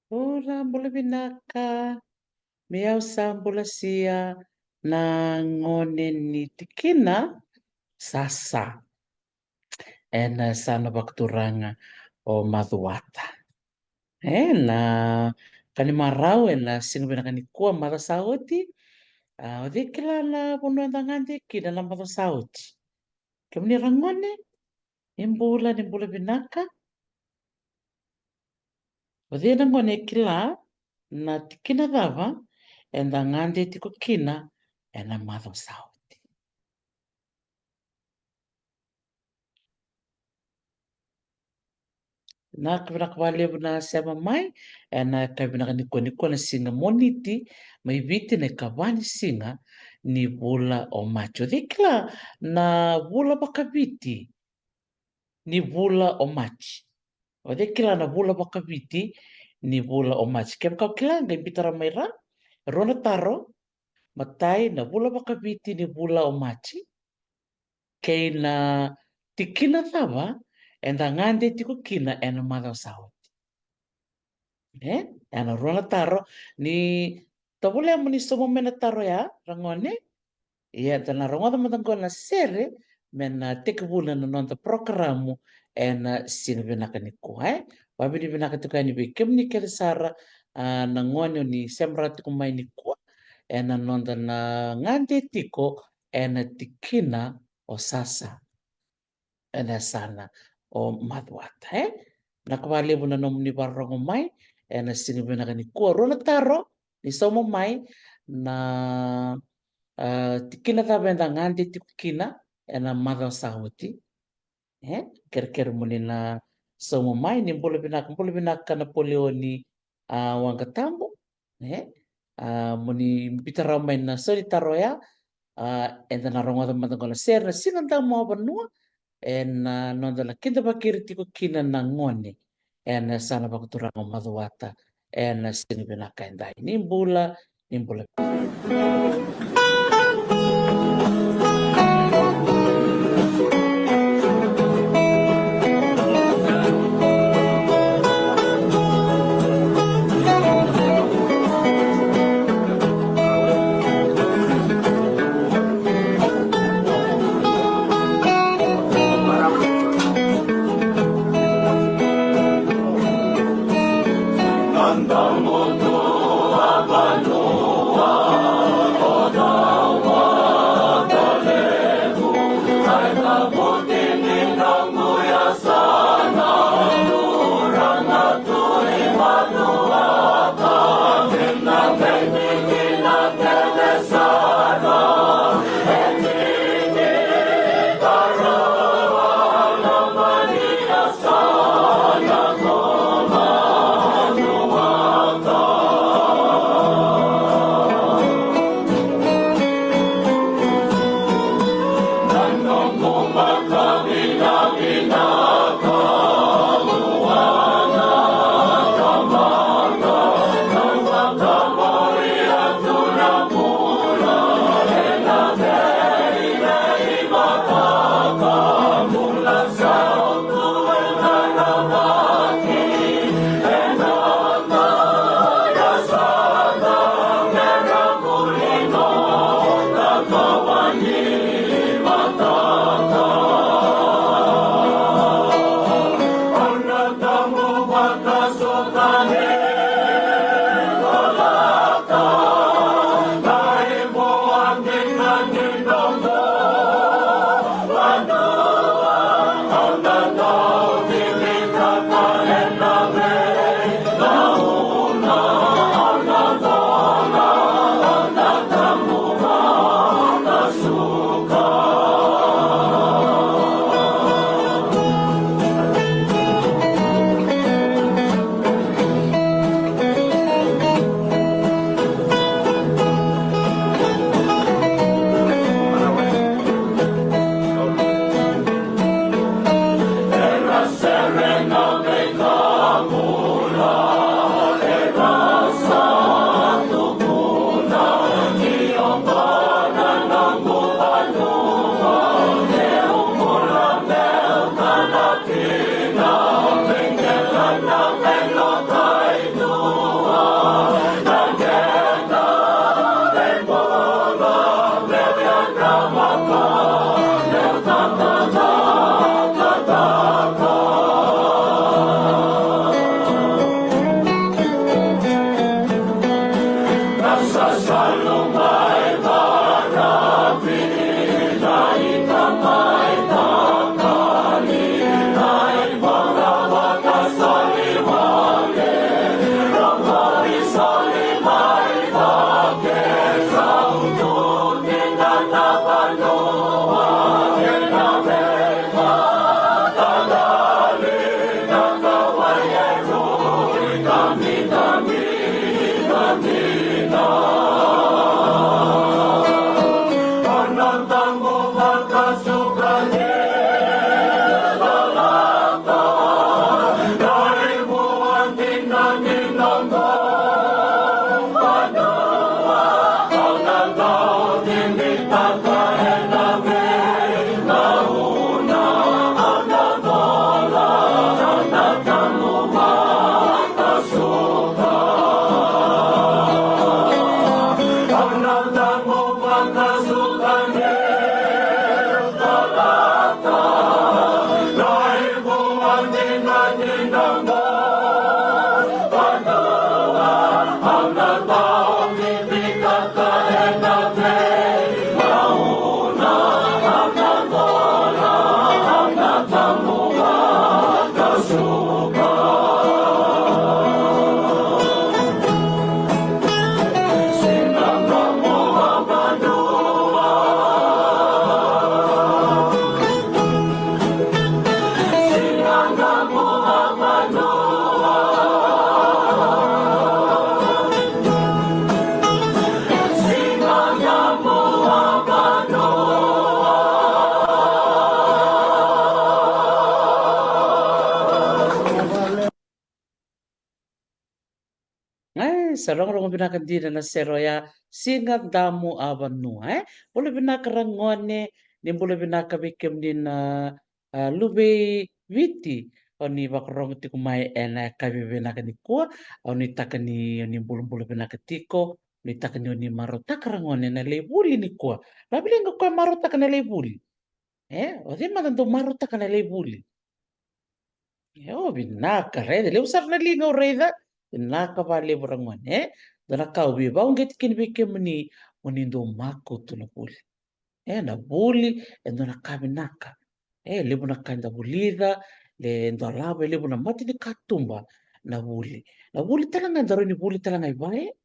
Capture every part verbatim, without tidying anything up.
Bula, bula vinaka. Me au sa bula sia na gone ni tikina sasa. Ena yasana vakaturaga o Macuata. Ena ka ni marau ena siga vinaka nikua, macawa sa oti. A, o cei kila na vanua eda gade kina na macawa sa oti? Kemuni ra gone, ni bula, ni bula vinaka. O cei na gone e kila na tikina cava eda gade tiko kina ena macawa sa oti? Vinaka, vinaka vakalevu na sema mai ena ka vinaka nikua, nikua na siga Moniti mai Viti, na ikava ni siga ni vula o Maji. O cei kila na vula vakaviti ni vula o Maji? O cei kila na vula vakaviti ni vula o Maji? Kevaka o kila, qai biuta rawa mai ra rua na taro. Matai, na vula vakaviti ni vula o Maji, kei na tikina cava eda gade tiko kina ena macawa sa oti? E, ena rua na taro. Ni tovolea mo ni sauma mai na taro ya, ra gone. Ia, eda na rogoca mada qo na sere me na tekivuna na noda porokaramu ena siga vinaka nikua, e. Vakavinavinaka tiko yani vei kemuni kece sara, a, na gone o ni sema rawa tiko mai nikua ena noda na gade tiko ena tikina o sasa ena yasana o Macuata, e. Vinaka vakalevu na nomuni vakarorogo mai ena siga vinaka nikua. Rua na taro, ni sauma mai na, a, tikina cava eda gade tiko kina ena macawa sa oti. E, kerekere mo ni na sauma mai. Ni bula vinaka, bula vinaka Napoleoni, a, Waqatabu. E, a, mo ni biuta rawa mai na sau ni taro ya. A, eda na rogoca mada qo na sere na Siga Damuavanua ena, a, noda na kidavaki ira tiko kina na gone ena yasana vakaturaga o Macuata ena siga vinaka edai. Ni bula, ni bula. E, sa rogorogo vinaka dina na sere oya, Siga Damu a Vanua, e? Bula vinaka ragone, ni bula vinaka vei kemuni na, a, luve i Viti, o ni vakarogo tiko mai ena yakavi vinaka nikua, au nuitaka ni o ni bulabula vinaka tiko, nuitaka ni o ni marautaka ragone na lai vuli nikua. Laveliga o koya marautaka na lai vuli. E, o cei mada dau marautaka na lai vuli? E, o vinaka, raica, levu sara na liga au raica, vinaka vakalevu ragone, e? Dua na ka au veivakauqeti kina vei kemuni, mo ni dau makutu na vuli. E, na vuli, e dua na ka vinaka. E, levu na ka eda vulica, e dolava e levu na mate ni katuba na vuli. Na vuli tale ga, da rawa ni vuli tale ga i vale,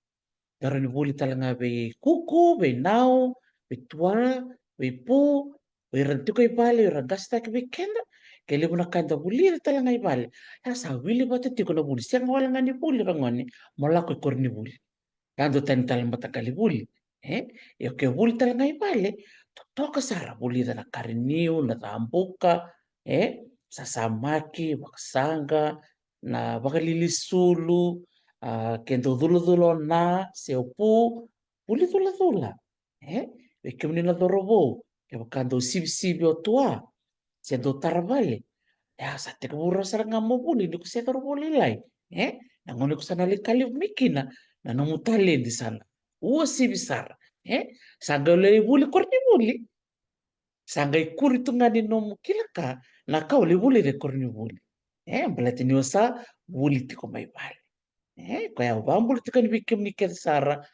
da rawa ni vuli tale ga vei kuku, vei nau, vei tua, vei pu, vei ira tiko i vale, ira qasetaki vei keda, ke levu na ka eda vulica tale ga i vale. Ia sa wili vata tiko na vuli, sega wale ga ni vuli ragone, mo lako i koronivuli. Ia dua tani tale mataqali vuli. E? Ia ke vuli tale ga i vale, totoka sara, vulica na kariniu, na cabuka, e? Sasamaki, vakasaqa, na vakalilisulu, a, ke dau culacula o na, se o pu, vuli culacula. E? Vei kemuni na cauravou, kevaka dau sivisivi o tua, se dau tara vale. Ia sa tekivu rawa sara ga mo vuli ni ko se cauravou lailai. E? Na gauna ko sa na lai ka levu mai kina, na nomu taledi sa na uasivi sara. E? Sa qai lai vuli koronivuli. Sa qai kuri tu ga ni nomu kila ka, na ka o lai vulica i koronivuli. E? Baleta ni o sa vuli tiko mai vale. E? Koya au vakabula tiko yani vei kemuni kece sara.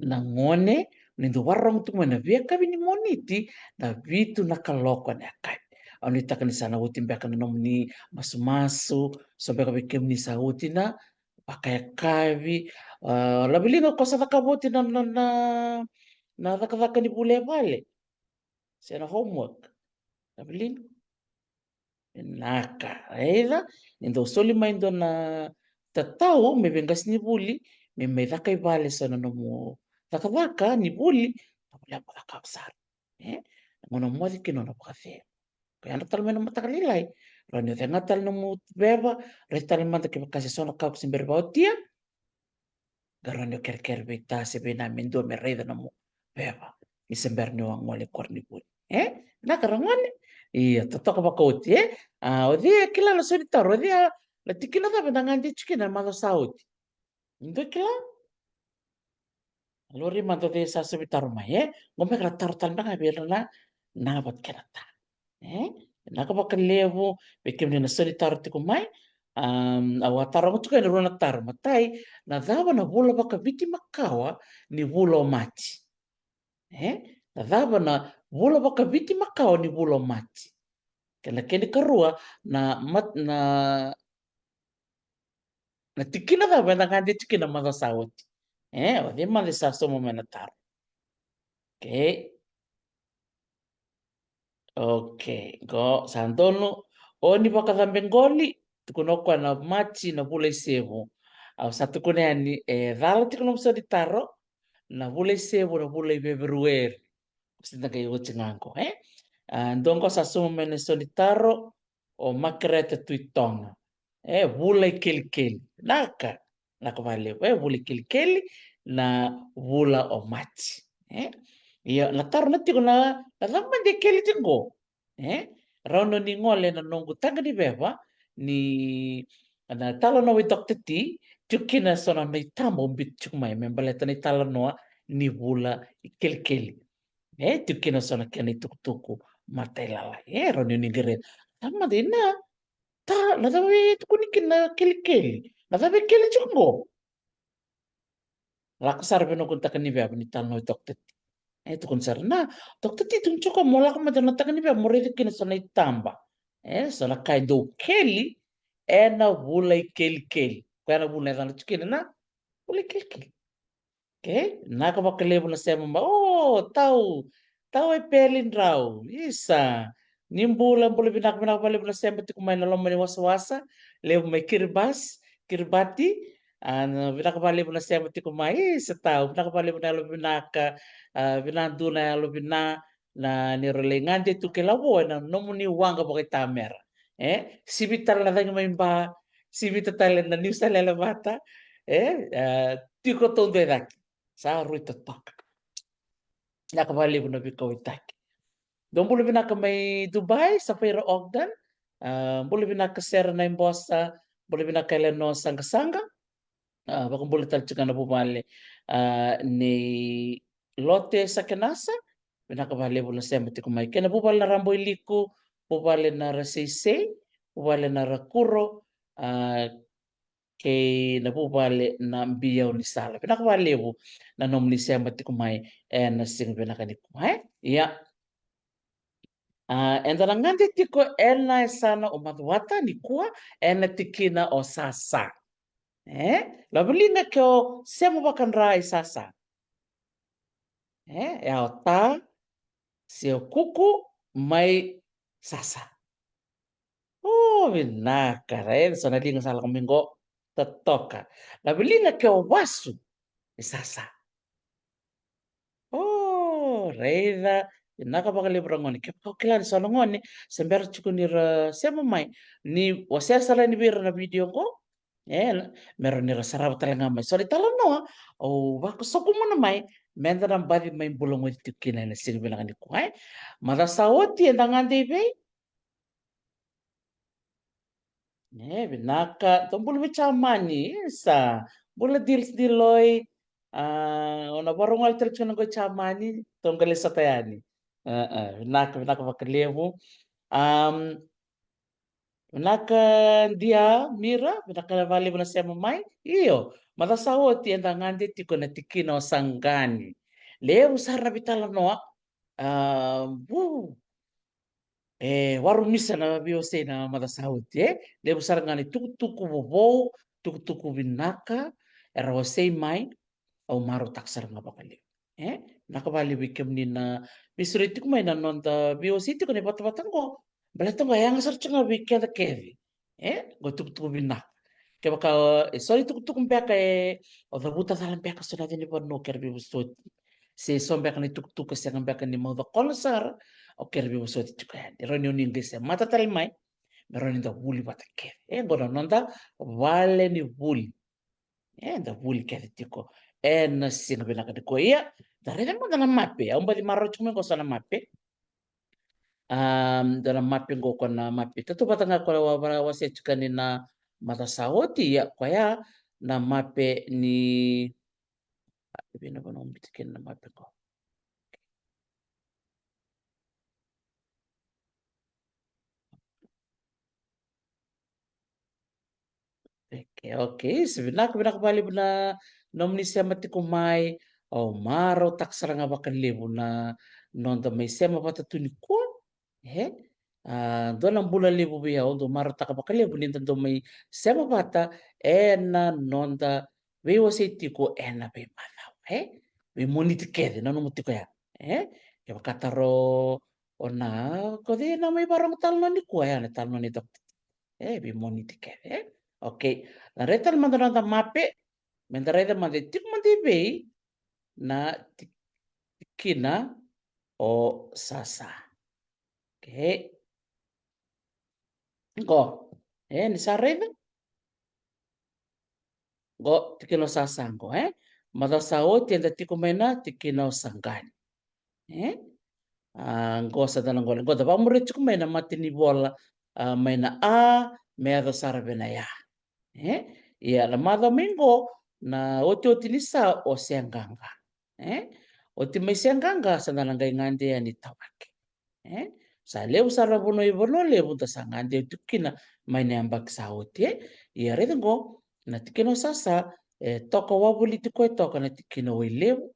Na gone, ni dau vakarorogo tu mai na veiyakavi ni Moniti, na vitu na kaloko ena yakavi. Au nuitaka ni sa na oti beka na nomuni masumasu, so beka vei kemuni sa oti na vakayakavi. A, Laveliga, ko sa cakava oti na, na, na, na cakacaka ni vuli e vale? Se na homework? Laveliga? Vinaka, raica, ni dau soli mai dua na tatau me veiqasenivuli, me mai caka i vale so na nomu cakacaka ni vuli, na vuli a mo cakava sara. E? Na gauna moce kina o na vakacegu. Ko yadra tale mai na mataka lailai, rawa ni o cega tale nomu veva, raica tale mada kevaka se so na ka ko se bera ni vakaotia. Qarauni o kerekere vei ta se vei na me dua me raica nomu veva ni se bera ni o a gole i koronivuli. E? Vinaka ragone? Ia, totoka vakaoti, e? A, o cei e kila na sauni taro, o cei a, na tikina cava eda gade tiko kina na macawa sa oti? Dou kila? Lori mada o cei sa sauni taro mai, e? Qo beka na taro tale beka vei ira na, na vata kei na ta. E? Vinaka vakalevu vei kemuni na sauni taro tiko mai. Am, au a taroga tiko yani rua na taro. Matai, na cava na vula vakaviti makawa ni vula o Maji? E? Na cava na vula vakaviti makawa ni vula o Maji? Kei na kena ikarua, na mat-, na, na tikina cava eda gade tiko kina na macawa sa oti? E, o cei mada sa sauma mai na taro? Okay. Okay, qo sa donu. O ni vakacabe qoli, Tukuna o koya na Maji na vula i Sevu. Au sa tukuna yani, e cala tiko nomu sau ni taro, na vula i Sevu na vula i Feperueri. Sida qai oti ga qo, e? A, dua qo sa sauma mai na sau ni taro, o Makereta Tuitoga. E, vula i kelikeli. Naka, naka valevu. E, vula i kelikeli, na vula o Maji. E? Ia, na taro na tiko na, na cava mada e keli tiko qo. E? Rawa ni gole na noqu taqa ni veva, ni na talanoa vei Doctor T, tiko kina so na itaba au biuta tiko mai, me baleta na italanoa ni vula i kelikeli. E, tiko kina so na kena itukutuku matailalai. E, rawa ni qai raica. Sa mada ina, ta, na cava e tukuni kina na kelikeli. Na cava e keli tiko qo. Lako sara vei noqu taqa ni veva ni talanoa Doctor T. E, tukuna sara na, Doctor T, tukuna tiko mo lako mada na taqa ni veva, mo raica kina so na itaba. E, so na ka e dau keli, ena vula i kelikeli. Koya na vula e cala tiko kina na vula i kelikeli. Okay? Naka vakalevu na sema mai. O, tau, tau e peli drau. Isa. Ni bula, bula vinaka, vinaka vakalevu na sema tiko mai na loma ni wasawasa. Levu mai Kiribati, Kiribati. A, na vinaka vakalevu na sema tiko mai. Isa tau, vinaka vakalevu na yalo vinaka. A, vinaka dua na yalo vinaka. Na ni ra lai gade tu kei Lavo ena nomuni waqa vakaitamera. E, sivi tale na cagi mai Ba, sivita tale na niu sa lele vata. E, a, tiko taudua e cake. Sa rui totoka. Vinaka vakalevu na veikauwaitaki. Dou bula vinaka mai Dubai, Safaira Ogden. A, bula vinaka Sera Naibosa, bula vinaka Eleanor Saqasaqa. A, vakabula tale tiko na vuvale, a, nei Lote Sakenasa, vinaka vakalevu na sema tiko mai. Kei na vuvale na Rabo Iliku, vuvale na Raseisei, vuvale na Rakuro, a, kei na vuvale na Biau ni Sala. Vinaka vakalevu na nomuni sema tiko mai ena siga vinaka nikua, e? Ia. A, eda na gade tiko ena yasana o Macuata nikua, ena tikina o Sasa. E? Laveliga ke o sema vakadra i Sasa. E, e a o Ta, se o Kuku mai Sasa. O, vinaka, raica, so na liga sa lako mai qo, totoka. Laveliga ke o vasu i Sasa. O, raica, vinaka vakalevu ra gone. Kevaka o kila ni so na gone se bera tiko ni ra sema mai, ni wasea sara yani vei ira na vidio qo. E, na, me rawa ni ra sarava tale ga mai so na italanoa au vakasokumuna mai, meda na baci mai bula goci tiko kina ena siga vinaka nikua, e. Maca sa oti eda gade i vei? E, vinaka. Tou bula vei Jamani, isa. Bula Dils Diloi. A, o na vakarogoli tale tiko na qo i Jamani, tou qai lai sota yani. A, a, vinaka, vinaka vakalevu. Am, vinaka Dia Mira, vinaka vakalevu na sema mai. Io, maca sa oti eda gade tiko na tikina o Saqani. Levu sara na veitalanoa. A, vu. E warumisa na veiwasei na maca sa oti, e. Levu sara ga na itukutuku vovou, tukutuku vinaka era wasei mai, au marautaka sara ga vakalevu. E, vinaka vakalevu vei kemuni na veisureti tiko mai na noda veiwasei tiko na ivatavata qo. Baleta qo e yaga sara tiko ga vei keda kece. E, qo tukutuku vinaka. Kevaka, e, so na itukutuku beka e, o cavuta cala beka so na yaca ni vanua kera veivosoti. Se so beka na itukutuku e sega beka ni mauca kola sara, o kera veivosoti tiko yani. E rawa ni o ni qai se mata tale mai, me rawa ni da vuli vata kece. E, qo na noda vale ni vuli. E, da vuli kece tiko ena siga vinaka nikua. Ia, da raica mada na mape. Au baci marau tiko mai qo so na mape. Am, dua na mape qo, ko na mape tautauvata ga ko na wa-, wa-, wasea tiko yani na maca sa oti, ia koya na mape ni, a, vei na vanua biuta kina na mape qo. Okei, okei, se vinaka, vinaka vakalevu na nomuni sema tiko mai. Au marautaka sara ga vakalevu na noda mai sema vata tu nikua. E, a, dua na bula levu vei au, dau marautaka vakalevu ni da dau mai sema vata ena noda veiwasei tiko ena veimacawa, e? Veimoniti kece, nanuma tiko ya, e? Kevaka taro o na, ko cei na mai varogo talanoa nikua, ya na talanoa ni Doctor T. E, vei Moniti kece, e? Okay. Da raica tale mada na noda mape, me da raica mada e tiko mada i vei na ti-, tikina o Sasa. Okay. Qo. E, ni sa raica? Qo, tikina o Sasa qo, e? Macawa sa oti eda tiko mai na tikina o Saqani. E? A, qo sa da na qole. Qo da vakamuria tiko mai na mata ni vola, a, mai na A, me yaco sara vei na ya. E? Ia, na macawa mai qo, na otioti ni sa o Seaqaqa. E? Oti mai Seaqaqa, sa da na qai gade yani Tawake. E? Sa levu sara na vanua i Vanua Levu, da sa gade tiko kina mai na yabaki sa oti, e? Ia raica qo, na tikina o Sasa, e, toka wavoliti koya toka na tikina o Wailevu.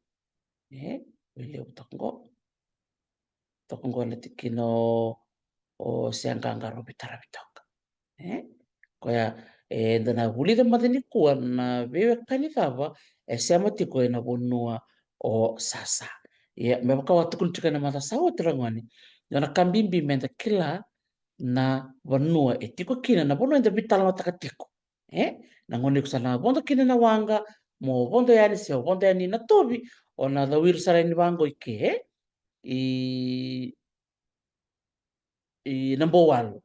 E? Wailevu toka qo. Toka qo na tikina o, o Seaqaqa Rovi Taravi toka. E? Koya, e, da na vulica mada nikua na veiwekani cava e sema tiko ena vanua o Sasa. Ia, me vaka au a tukuna tiko ena macawa sa oti, ragone, dua na ka bibi me da kila na vanua e tiko kina, na vanua eda veitalanoataka tiko. E? Na gauna iko sa na vodo kina na waqa, mo vodo yani se o vodo yani i Natovi, o na cawiri sara yani vaqo i ke, e? I i Nabouwalu.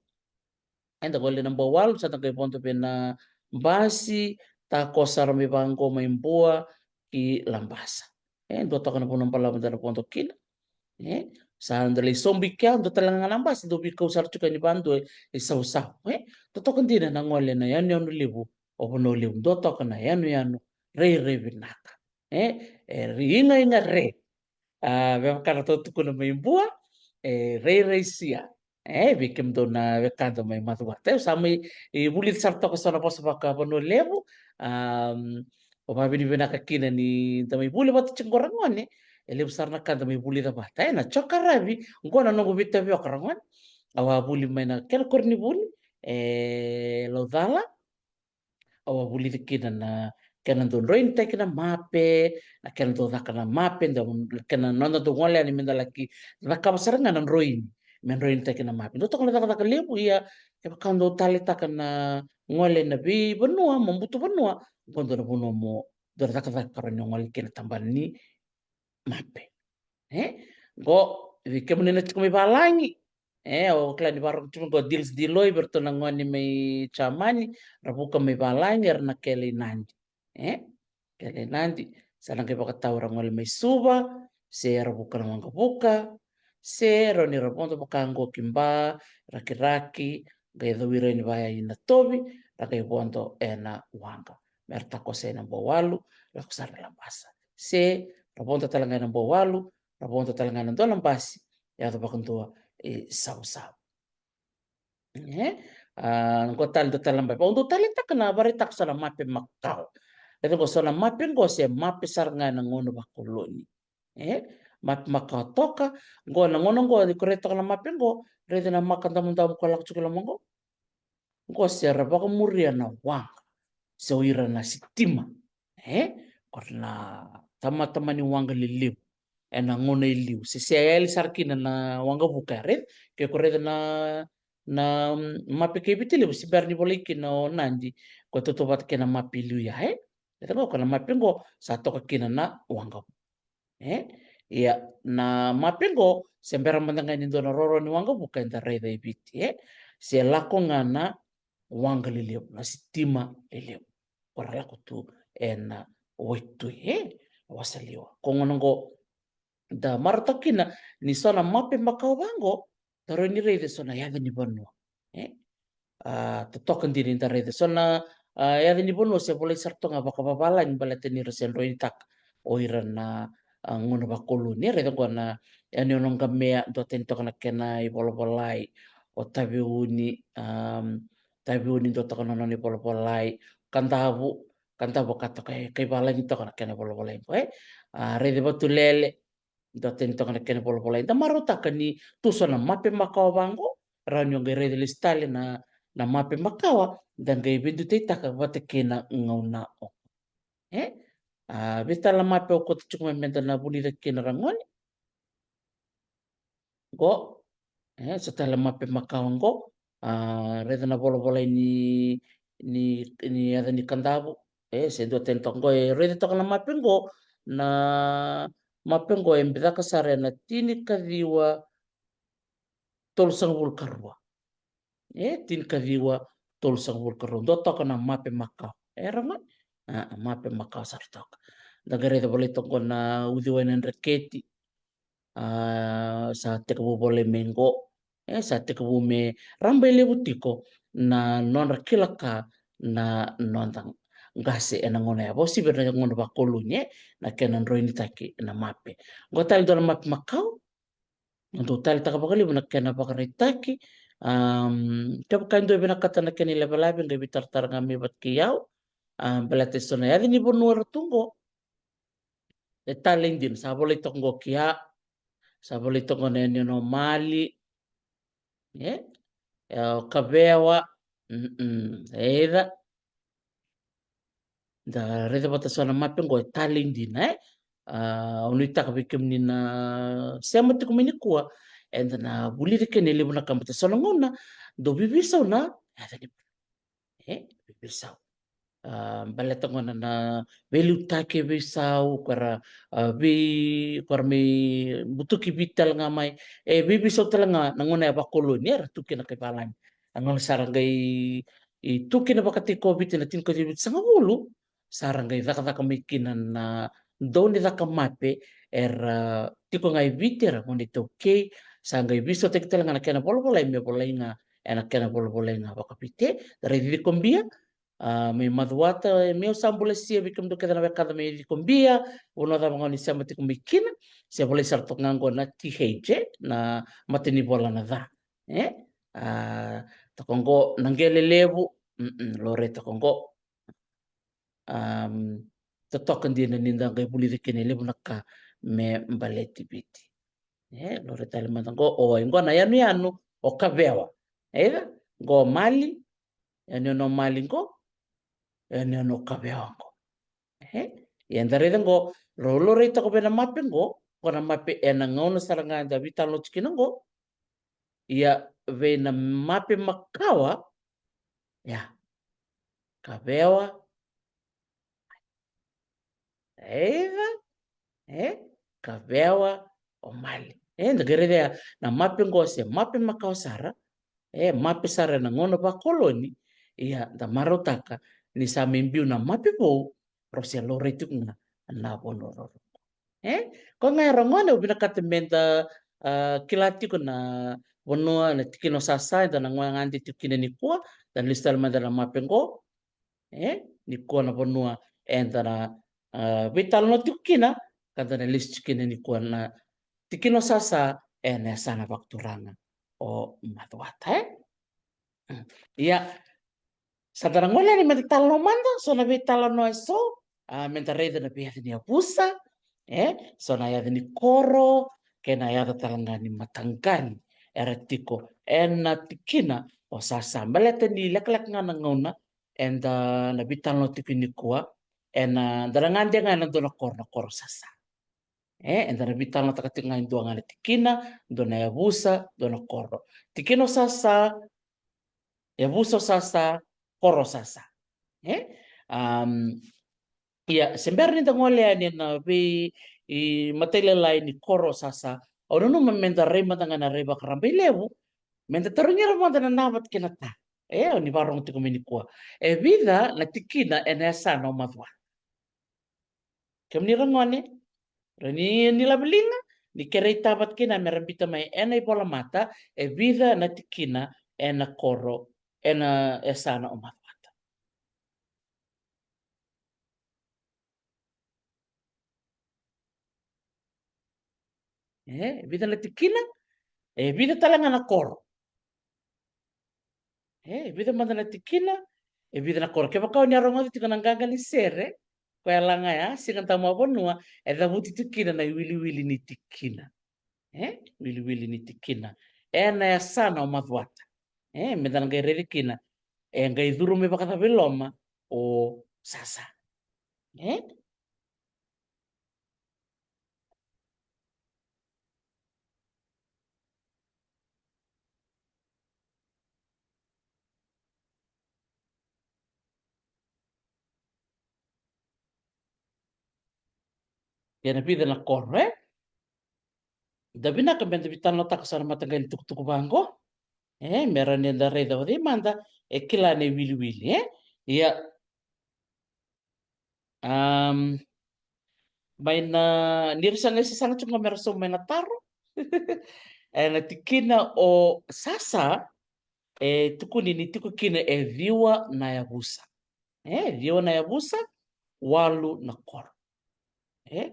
Eda gole Nabouwalu, sa da qai vodo vei Nabasi, tako sara mai vaqo mai Bua ki Labasa. E, dua toka na vanua balavu da na vodo kina. E, sa da lai sobu i kea, dua tale ga Nabasi, dau veikau sara tiko yani vadua e Savusavu. E, dua toka dina na gole na yanuyanu levu o Vanua Levu, dua toka na yanuyanu rairai vinaka. E, e, ri-, iga, iga re. A, me vaka na tou tukuna mai Bua, e, rairai sia. E, vei kemudou na wekada mai Macuata. Au sa mai, e, vulica sara toka so na vosa vaka Vanua Levu, a, au vakavinavinaka kina ni da mai vuli vata tiko qo, ragone, e levu sara na ka da mai vulica vata. E, na Joka Ravi, qo na noqu veitavioka, ragone. Au a vuli mai na kena koronivuli e Laucala, au a vulica kina na kena dau droinitaki na mape, na kena dau caka na mape, dau, kena noda dau gole yani me da laki cakava sara ga na droini, me droinitaki na mape. Dau toka na cakacaka levu, ia kevaka dau taleitaka na gole na veivanua, mo butu vanua, qo dua na vanua mo dau cakacaka, rawa ni gole kina tabana ni mape. E? Qo, vei kemuni na tiko mai valagi. E, au kila ni vakarorogo tiko qo Dils Diloi, vei iratou na gone mai Jamani, ra vuka mai valagi, era na kele i Nadi. E? Kele i Nadi, sa na qai vakatau ra gole mai Suva, se ra vuka na Waqavuka, se rawa ni ra vodo vaka qo ki Ba, Rakiraki, qai cawiri yani vaya i Natovi, ra qai vodo ena waqa. Me ra takoso i Nabouwalu, lako sara i Labasa. Se ra vodo tale ga i Nabouwalu, ra vodo tale ga ena dua na basi, yaco vakadua i Savusavu. E? A, qo tale dua tale na mape. Au dau taleitaka na, vakaraitaka so na mape makawa. Raica qo, so na mape qo se mape sara ga ena gauna vakoloni. E? Mape makawa toka, qo na gauna qo, ni ko raica toka na mape qo, raica na maka damudamu ko lako tiko i loma qo. Qo se ra vakamuria na waqa, se o ira na sitima. E? Ko ira na tamata mai ni waqa lelevu ena gauna e liu. Se, se yali sara kina na Waqavuka, e, raica? Ke ko raica na, na, mm, mape kei Viti Levu, se bera ni volai kina o Nadi, ko tautauvata kei na mape i liu ya, e? Raica qo, ko na mape qo, sa toka kina na Waqavuka. E? Ia, na mape qo, se bera mada ga ni dua na roro ni Waqavuka eda raica e Viti, e? Se lako ga na waqa lelevu, na sitima lelevu. Ko ra lako tu ena waitui, e? Wasaliwa. Ko gauna qo, da marautaka kina ni so na mape makawa vaqo, da rawa ni raica so na yaca ni vanua. E? A, totoka dina ni da raica so na, a, yaca ni vanua se volai sara toka ga vakavavalagi baleta ni ra se droinitaka o ira na, a, gauna vakoloni. E, raica qo na yanuyanu o Qamea, duatani toka na kena ivolavolai, o Taveuni, am, Taveuni dua toka na nona ivolavolai, Kadavu, Kadavu ka toka e, ka ivalagi toka na kena ivolavolai qo, e? A, raica Vatulele, duatani toka na kena ivolavolai. Da marautaka ni tu so na mape makawa vaqo, rawa ni o qai raica lesu tale na, na mape makawa, da qai veidutaitaka vata kei na gauna oqo. E? A, vei tale na mape au kauta tiko mai me da na vulica kina, ragone. Qo. E, so tale na mape makawa qo. A, raica na volavolai ni, ni, ni yaca ni Kadavu. E, se dua tani toka qo, e, raica toka na mape qo, na mape qo e bicaka sara ena tinikaciwa tolusagavulu ka rua. E, tinikaciwa tolusagavulu ka rua. Dua toka na mape makawa. E, ra qo. A, mape makawa sara toka. Da qai raica volai toka qo na uciwai na dreketi. A, sa tekivu volai mai qo. E, sa tekivu me rabailevu tiko na nodra kila ka na noda qase ena gauna ya. Vausivi ena gauna vakoloni, e, na kena droinitaki na mape. Qo tale dua na mape makawa. Dou taleitaka vakalevu na kena vakaraitaki. Am, kevaka e dua e vinakata na kena ilavelave, qai veitaratara ga mai vata kei au. A, baleta e so na yaca ni vanua era tu qo. E talei dina, sa volai toka qo kia. Sa volai toka qo na yanuyanu o Mali. E? E, o Kavewa. Mm-mm. E ica. Da raica vata so na mape qo e talei dina, e? A, au nuitaka vei kemuni na sema tiko mai nikua, eda na vulica kina e levu na ka, baleta so na gauna dau veiveisau na yaca ni, e, veiveisau. A, baleta gona na veiliutaki e veisau, ko era, a, vei, ko era mai butuki Viti tale ga mai, e veiveisau tale ga na gauna ya vakoloni, era tu kina kai valagi. A gauna sa ra qai, i, tu kina vakatiko Viti na tinikaciwa vitusagavulu, sa ra qai cakacaka mai kina na dau ni caka mape, era tiko ga e Viti, era gone iTaukei, sa qai veisautaki tale ga na kena volavolai me volai ga ena kena volavolai ga vakaviti. Da raici Cikobia, a, mai Macuata, e, meu sa bula sia vei kemudou kece na wekada mai Cikobia, vanua cava ga o ni sema tiko mai kina, se volai sara toka ga qo na T H, e, na matanivola na ca. E? A, toka qo na qele levu, mm, laurai toka qo. Am, totoka dina ni da qai vulica kina e levu na ka me baleti Viti. E, laurai tale mada qo, o, qo na yanuyanu o Kavewa. E, qo Mali, yanuyanu o Mali qo, yanuyanu o Kavewa qo. E, ia da raica qo, rau laurai toka vei na mape qo, qo na mape ena gauna sara ga da veitalanoa tiko kina qo. Ia vei na mape makawa, ia, Kavewa, e ica, e, Kavewa o Mali. E, da qai raica na mape qo se mape makawa sara, e, mape sara ena gauna vakoloni, ia da marautaka ni sa mai biu na mape vou, rau se laurai tiko ga na vanua rau. E? Koya ga era gone, au vinakata meda, a, kila tiko na vanua, na tikina o Sasa, eda na gone gade tiko kina nikua, da na lesu tale mada na mape qo. E? Nikua na vanua eda na, a, veitalanoa tiko kina, ka da na lesu tiko kina nikua na tikina o Sasa, ena yasana vakaturaga o Macuata, e? Ia, sa da na gole yani meda talanoa mada, so na veitalanoa e so, a, meda raica na veiyaca ni yavusa, e, so na yaca ni koro, kei na yaca tale ga ni mataqali, era tiko ena tikina o Sasa. Baleta ni lekaleka ga na gauna, eda na veitalanoa tiko nikua, ena, da na gade ga ena dua na koro, na koro Sasa. E, eda na veitalanoataka tiko ga e dua ga na tikina, dua na yavusa, dua na koro. Tikina o Sasa, yavusa o Sasa, koro o Sasa. E? Am, ia, se bera ni da gole yani ena vei, i, matailalai ni koro o Sasa, au nanuma meda rai mada ga na rai vakarabailevu, meda tarogi ira mada na na vata kei na ta. E, o ni vakarorogo tiko mai nikua. E vica na tikina ena yasana o Macuata? Kemuni ra gone, ra ni, ni laveliga, ni kerei ta vata kina me ra biuta mai ena ivolamata, e vica na tikina ena koro, ena yasana o Macuata? E, e vica na tikina, e vica tale ga na koro. E, e vica mada na tikina, e vica na koro. Kevaka o ni a rogoca tiko na qaqa ni sere, koya la ga ya, Siga Damuavanua, e cavuti tiko kina na iwiliwili ni tikina. E, wiliwili ni tikina. Ena yasana o Macuata. E, meda na qai raici kina. E qai curu me vakacava i loma o Sasa. E? Kei na vica na koro, e? Da vinaka me da veitalanoataka so na mataqali tukutuku vaqo. E, me rawa ni da raica o cei mada e kila na iwiliwili, e? Ia. Am, mai na, ni ra sa qai sasaga tiko ga me ra sauma mai na taro. E na tikina o sasa, e tukuni ni tiko kina e ciwa na yavusa. E, ciwa na yavusa, walu na koro. E,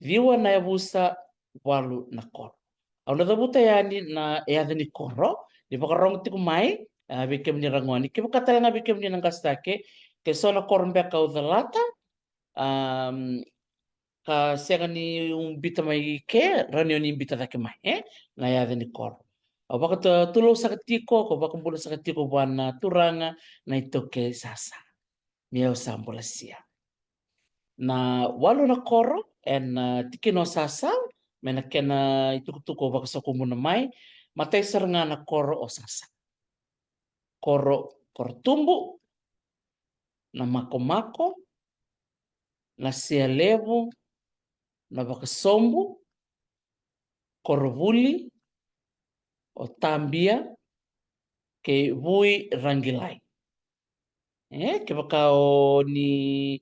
ciwa na yavusa, walu na koro. Au na cavuta yani na yaca ni koro, ni vakarogo tiko mai, a, vei kemuni ra gone. Kevaka tale ga vei kemuni na qase cake, ke so na koro beka au calata, am, ka sega ni u bita mai ke, rawa ni o ni bita cake mai, e? Na yaca ni koro. Au vakatulou saka tiko, ko vakabula saka tiko vua na turaga, na iTaukei sasa. Ni au sa bolasia. Na walu na koro, e na, a, tikina o sasa, mai na kena itukutuku au vakasokumuna mai, matai sara ga na koro o sasa. Koro, Korotubu, na Makomako, na Sialevu, na Vakasobu, Korovuli, o Tabia, kei Vuiraqilai. E, kevaka o ni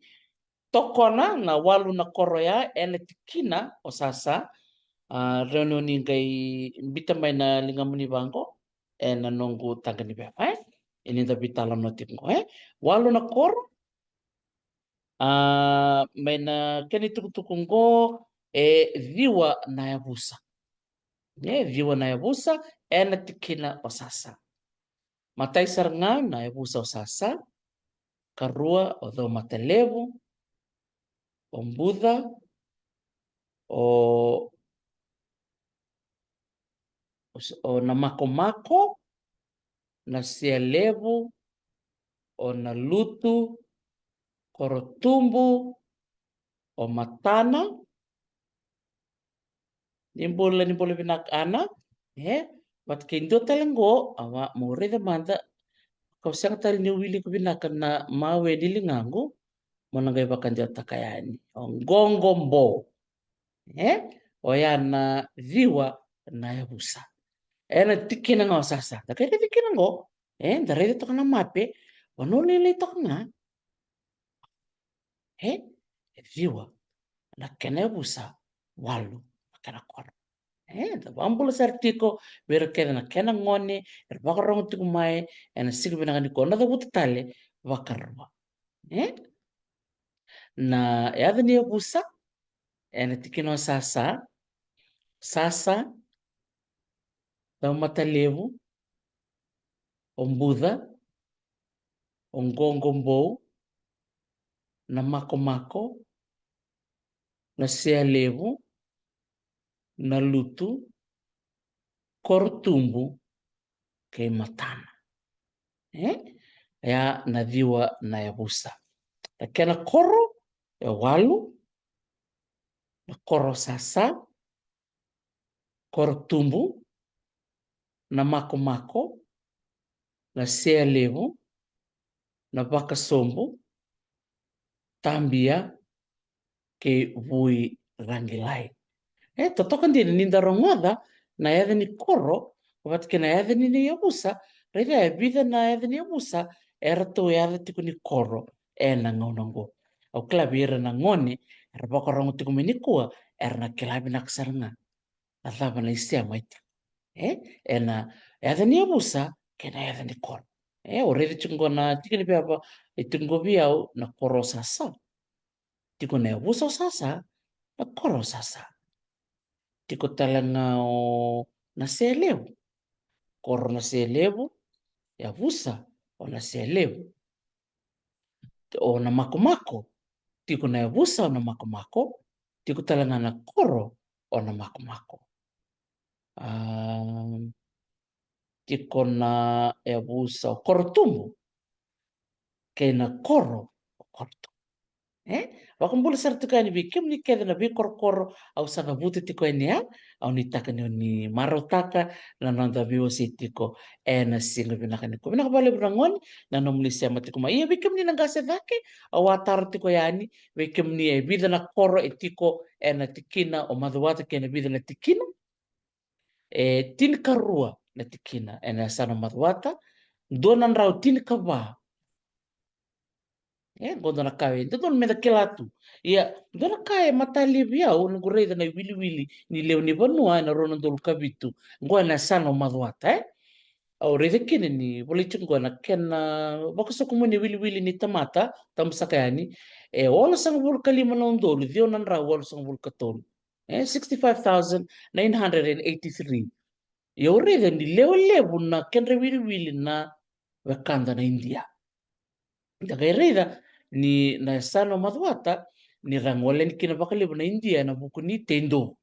tokona na walu na koro ya, e na tikina o sasa, a, rawa ni o ni qai bita mai na ligamuni vaqo, e na noqu taqa ni veva, e? E ni da veitalanoa tiko qo, e? Walu na koro, a, mai na kena itukutuku qo, e ciwa na yavusa. E ciwa na yavusa, e na tikina o sasa. Matai sara ga na yavusa o sasa, karua o Caumatalevu, o Buca, o, o Namakomako, na Sialevu, o Nalutu, Korotubu, o Matana. Ni bula, ni bula vinaka Ana. E, vata kei dua tale qo, au a, mo raica mada. Kau sega tale ni wili iko vinaka na mawe ni ligaqu. Mo na qai vakadewataka yani. O Qoqobou. E, oya na ciwa na yavusa. E na tikina ga o sasa. Da qai raica kina qo. E, da raica toka na mape. Vanua lailai toka ga. E, e ciwa na kena yavusa, walu na kena koro. E, da vakabula sara tiko vei ira kece na kena gone era vakarogo tiko mai ena siga vinaka nikua, na cavuta tale vakarua. E, na yaca ni yavusa ena tikina o sasa, sasa, Caumatalevu, o Buca, o Qoqobou, Namakomako, na Sialevu, Nalutu, Korotubu, kei Matana. E? Oya na ciwa na yavusa. Na kena koro e walu, na koro sasa, Korotubu, Namakomako, na Sialevu, na Vakasobu, Tabia, kei Vuiraqilai. E, totoka dina ni da rogoca na yaca ni koro vata kei na yaca ni, ni yavusa, raica e vica na yaca ni yavusa eratou yaca tiko ni koro ena gauna oqo. Au kila vei ira na gone era vakarogo tiko mai nikua, era na kila vinaka sara ga na cava na isema e tiko. E, ena yaca ni yavusa kei na yaca ni koro. E, o raica tiko qo na tiki ni veva e tiko qo vei au, na koro sasa. Tiko na yavusa o sasa, na koro sasa. Tiko tale ga o Naselevu. Koro Naselevu, yavusa o Naselevu. O Namakomako. Tiko na yavusa o Namakomako, tiko tale ga na koro o Namakomako. A, tiko na yavusa o Korotubu, kei na koro o Korotubu. E vakabula sara tiko yani vei kemuni kece na veikorokoro au sa cavuta tiko yani, a au nuitaka ni o ni marautaka na noda veiwasei tiko ena siga vinaka nikua. Vinaka vakalevu na gone na nomuni sema tiko mai. Ia vei kemuni na qase cake, au a taro tiko yani vei kemuni e vica na koro e tiko ena tikina o Macuata kei na vica na tikina. E tinikarua na tikina ena yasana o Macuata, dua na drau tinikava. E qo dua na ka e dodonu meda kila tu. Ia dua na ka e matalia vei au noqu raica na iwiliwili ni lewe ni vanua ena rua na udolu ka vitu, qo ena yasana o Macuata. E au raica kina ni volai tiko qo ena kena vakasokomuni e wiliwili ni tamata, tabusaka yani e walusagavulu ka lima na udolu ciwa na drau walusagavulu ka tolu. E sixty-five thousand nine hundred and eighty-three. Ia au raica ni lewe levu na kedra wiliwili na wekada na Idia. Da qai raica ni na yasana o Macuata ni ra gole yani kina vakalevu na Idia ena vuku ni teidovu.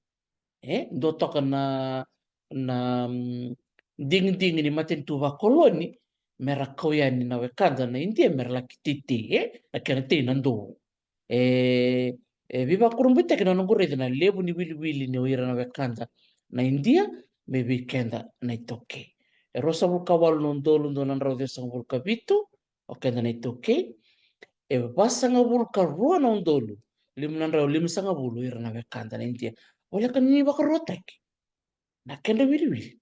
E dua toka na, na mm, digidigi ni matanitu vakoloni me ra kau yani na wekada na Idia me ra laki teitei, e na kena tei na dovu. E, e veivakurabuitaki na noqu raica na levu ni wiliwili ni o ira na wekada na Idia me vei keda na iTaukei. E ruasagavulu ka walu na udolu dua na drau ciwasagavulu ka vitu o keda na iTaukei. E vasagavulu ka rua na udolu lima na drau limasagavulu ira na wekada na Idia. Voleka ni vakaruataki na kedra wiliwili.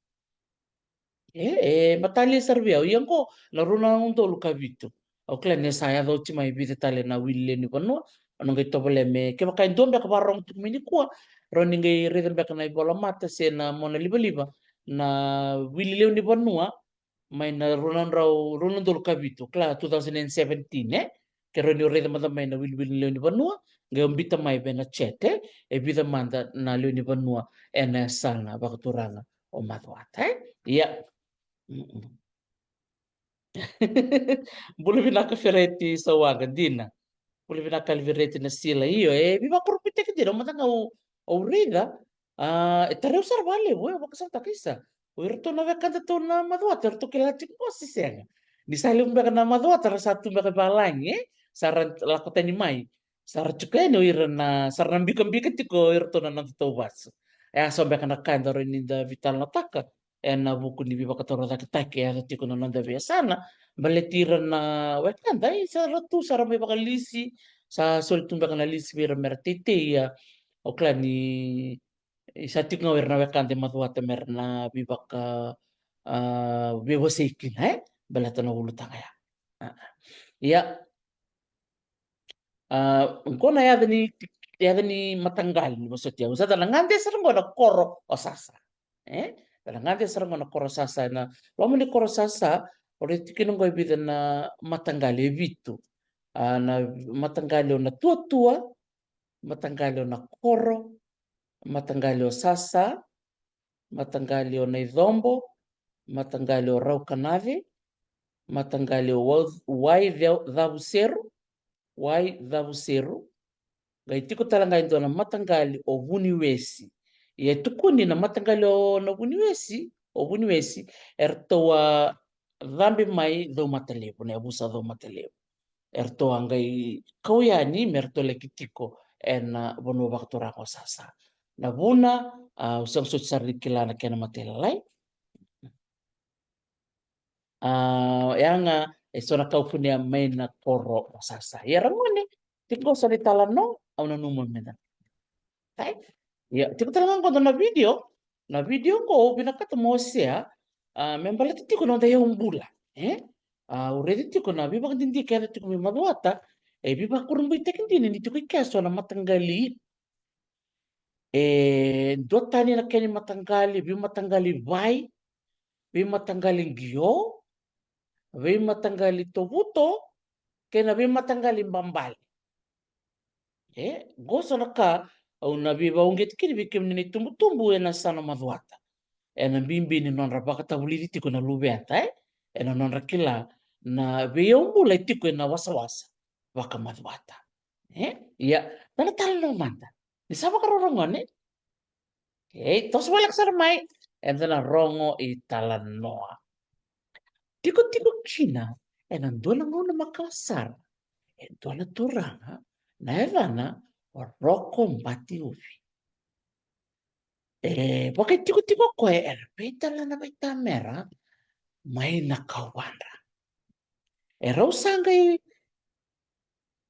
E, e matalia sara vei au. Ia qo na rua na udolu ka vitu. Au kila ni sa yaco oti mai vica tale na wili lewe ni vanua. Au na qai tovolea me, kevaka e dua beka vakarogo tiko mai nikua, rawa ni qai raica beka na ivolamata se na mona livaliva na wili lewe ni vanua mai na rua na drau, rua na udolu ka vitu, kila two thousand and seventeen, e? Ke rawa ni o raica mada mai na wiliwili ni lewe ni vanua, qai o bita mai vei na chat, e? E vica mada na lewe ni vanua ena yasana vakaturaga o Macuata, e? Ia. Mm-mm. Bula vinaka Fereti Sawaqa, dina. Bula vinaka Alivereti na Sila, io, e veivakurabuitaki dina, au mada ga au, au raica, a, e tarai au sara vakalevu, e, au vakasamataka isa. O iratou na wekadatou na Macuata, eratou kila tiko qo se sega. Ni sa levu beka na Macuata, ra sa tu beka i valagi, e? Sa ra lako tani mai. Sa ra tiko yani o ira na, sa ra na bikabika tiko o iratou na nodatou vasu. E a so beka na ka eda rawa ni da veitalanoataka ena vuku ni veivakatorocaketaki e yaco tiko na noda veiyasana. Baleti ira na wekada, e, sa ra tu, sa ra mai vakalisi, sa soli tu beka na lisi vei ira me ra teitei, ia au kila ni, e, sa tiko ga o ira na wekada e Macuata me ra na veivaka, a, veiwasei kina, e? Baleta na ulutaga ya. A, a. Ia, a, qo na yaca ni, yaca ni mataqali ni vosoti au. Sa da na gade sara qo na koro o Sasa. E? Da na gade sara qo na koro o Sasa, ena loma ni koro o Sasa, o raica tiko kina qo e vica na mataqali, e vitu. A, na mataqali o Natuatua, mataqali o Nakoro, mataqali o Sasa, mataqali o Naicobo, mataqali o Raukanace, mataqali o Wau-, Wai Cau-, Cavuseru, Wai Cavuseru. Qai tiko tale ga e dua na mataqali o Vuniwesi. Ia e tukuni na mataqali o na Vuniwesi, o Vuniwesi, eratou a cabe mai Caumatalevu, na yavusa Caumatalevu. Eratou a qai kau yani me ratou laki tiko ena vanua vakaturaga o Sasa. Na vuna, a, au sega soti sara ni kila na kena matailalai. A, ya ga e so na ka au kunea mai na koro o Sasa. Ia ra gone, tiko qo so na italanoa au nanuma meda. Right? Ia, tiko tale ga qo na video, na video qo au vinakata mo share, a, me baleta tiko na noda yaubula, e? A, au raica tiko na veivakadidike e yaco tiko mai Macuata, e veivakurabuitaki dina ni tiko i kea so na mataqali. E dua tani na kena mataqali, veimataqali Vai, veimataqali Qio, veimataqali Tovuto, kei na veimataqali Babale. E, qo so na ka au na veivauqeti kina vei kemuni na itubutubu ena yasana Macuata. Ena bibi ni nodra vakatavulici tiko na luveda, e? Ena nodra kila na veiyaubula e tiko ena wasawasa vakaMacuata. E? Ia, da na talanoa mada. Ni sa vakarau ra gone? Okei, toso voleka sara mai, eda na rogo italanoa. Tikotiko kina ena dua na gauna makawa sara e dua na turaga na yacana o Roko Batiuvi. E vakaitikotiko o koya era veitalana vaitamera mai na kauvadra. E rau sa qai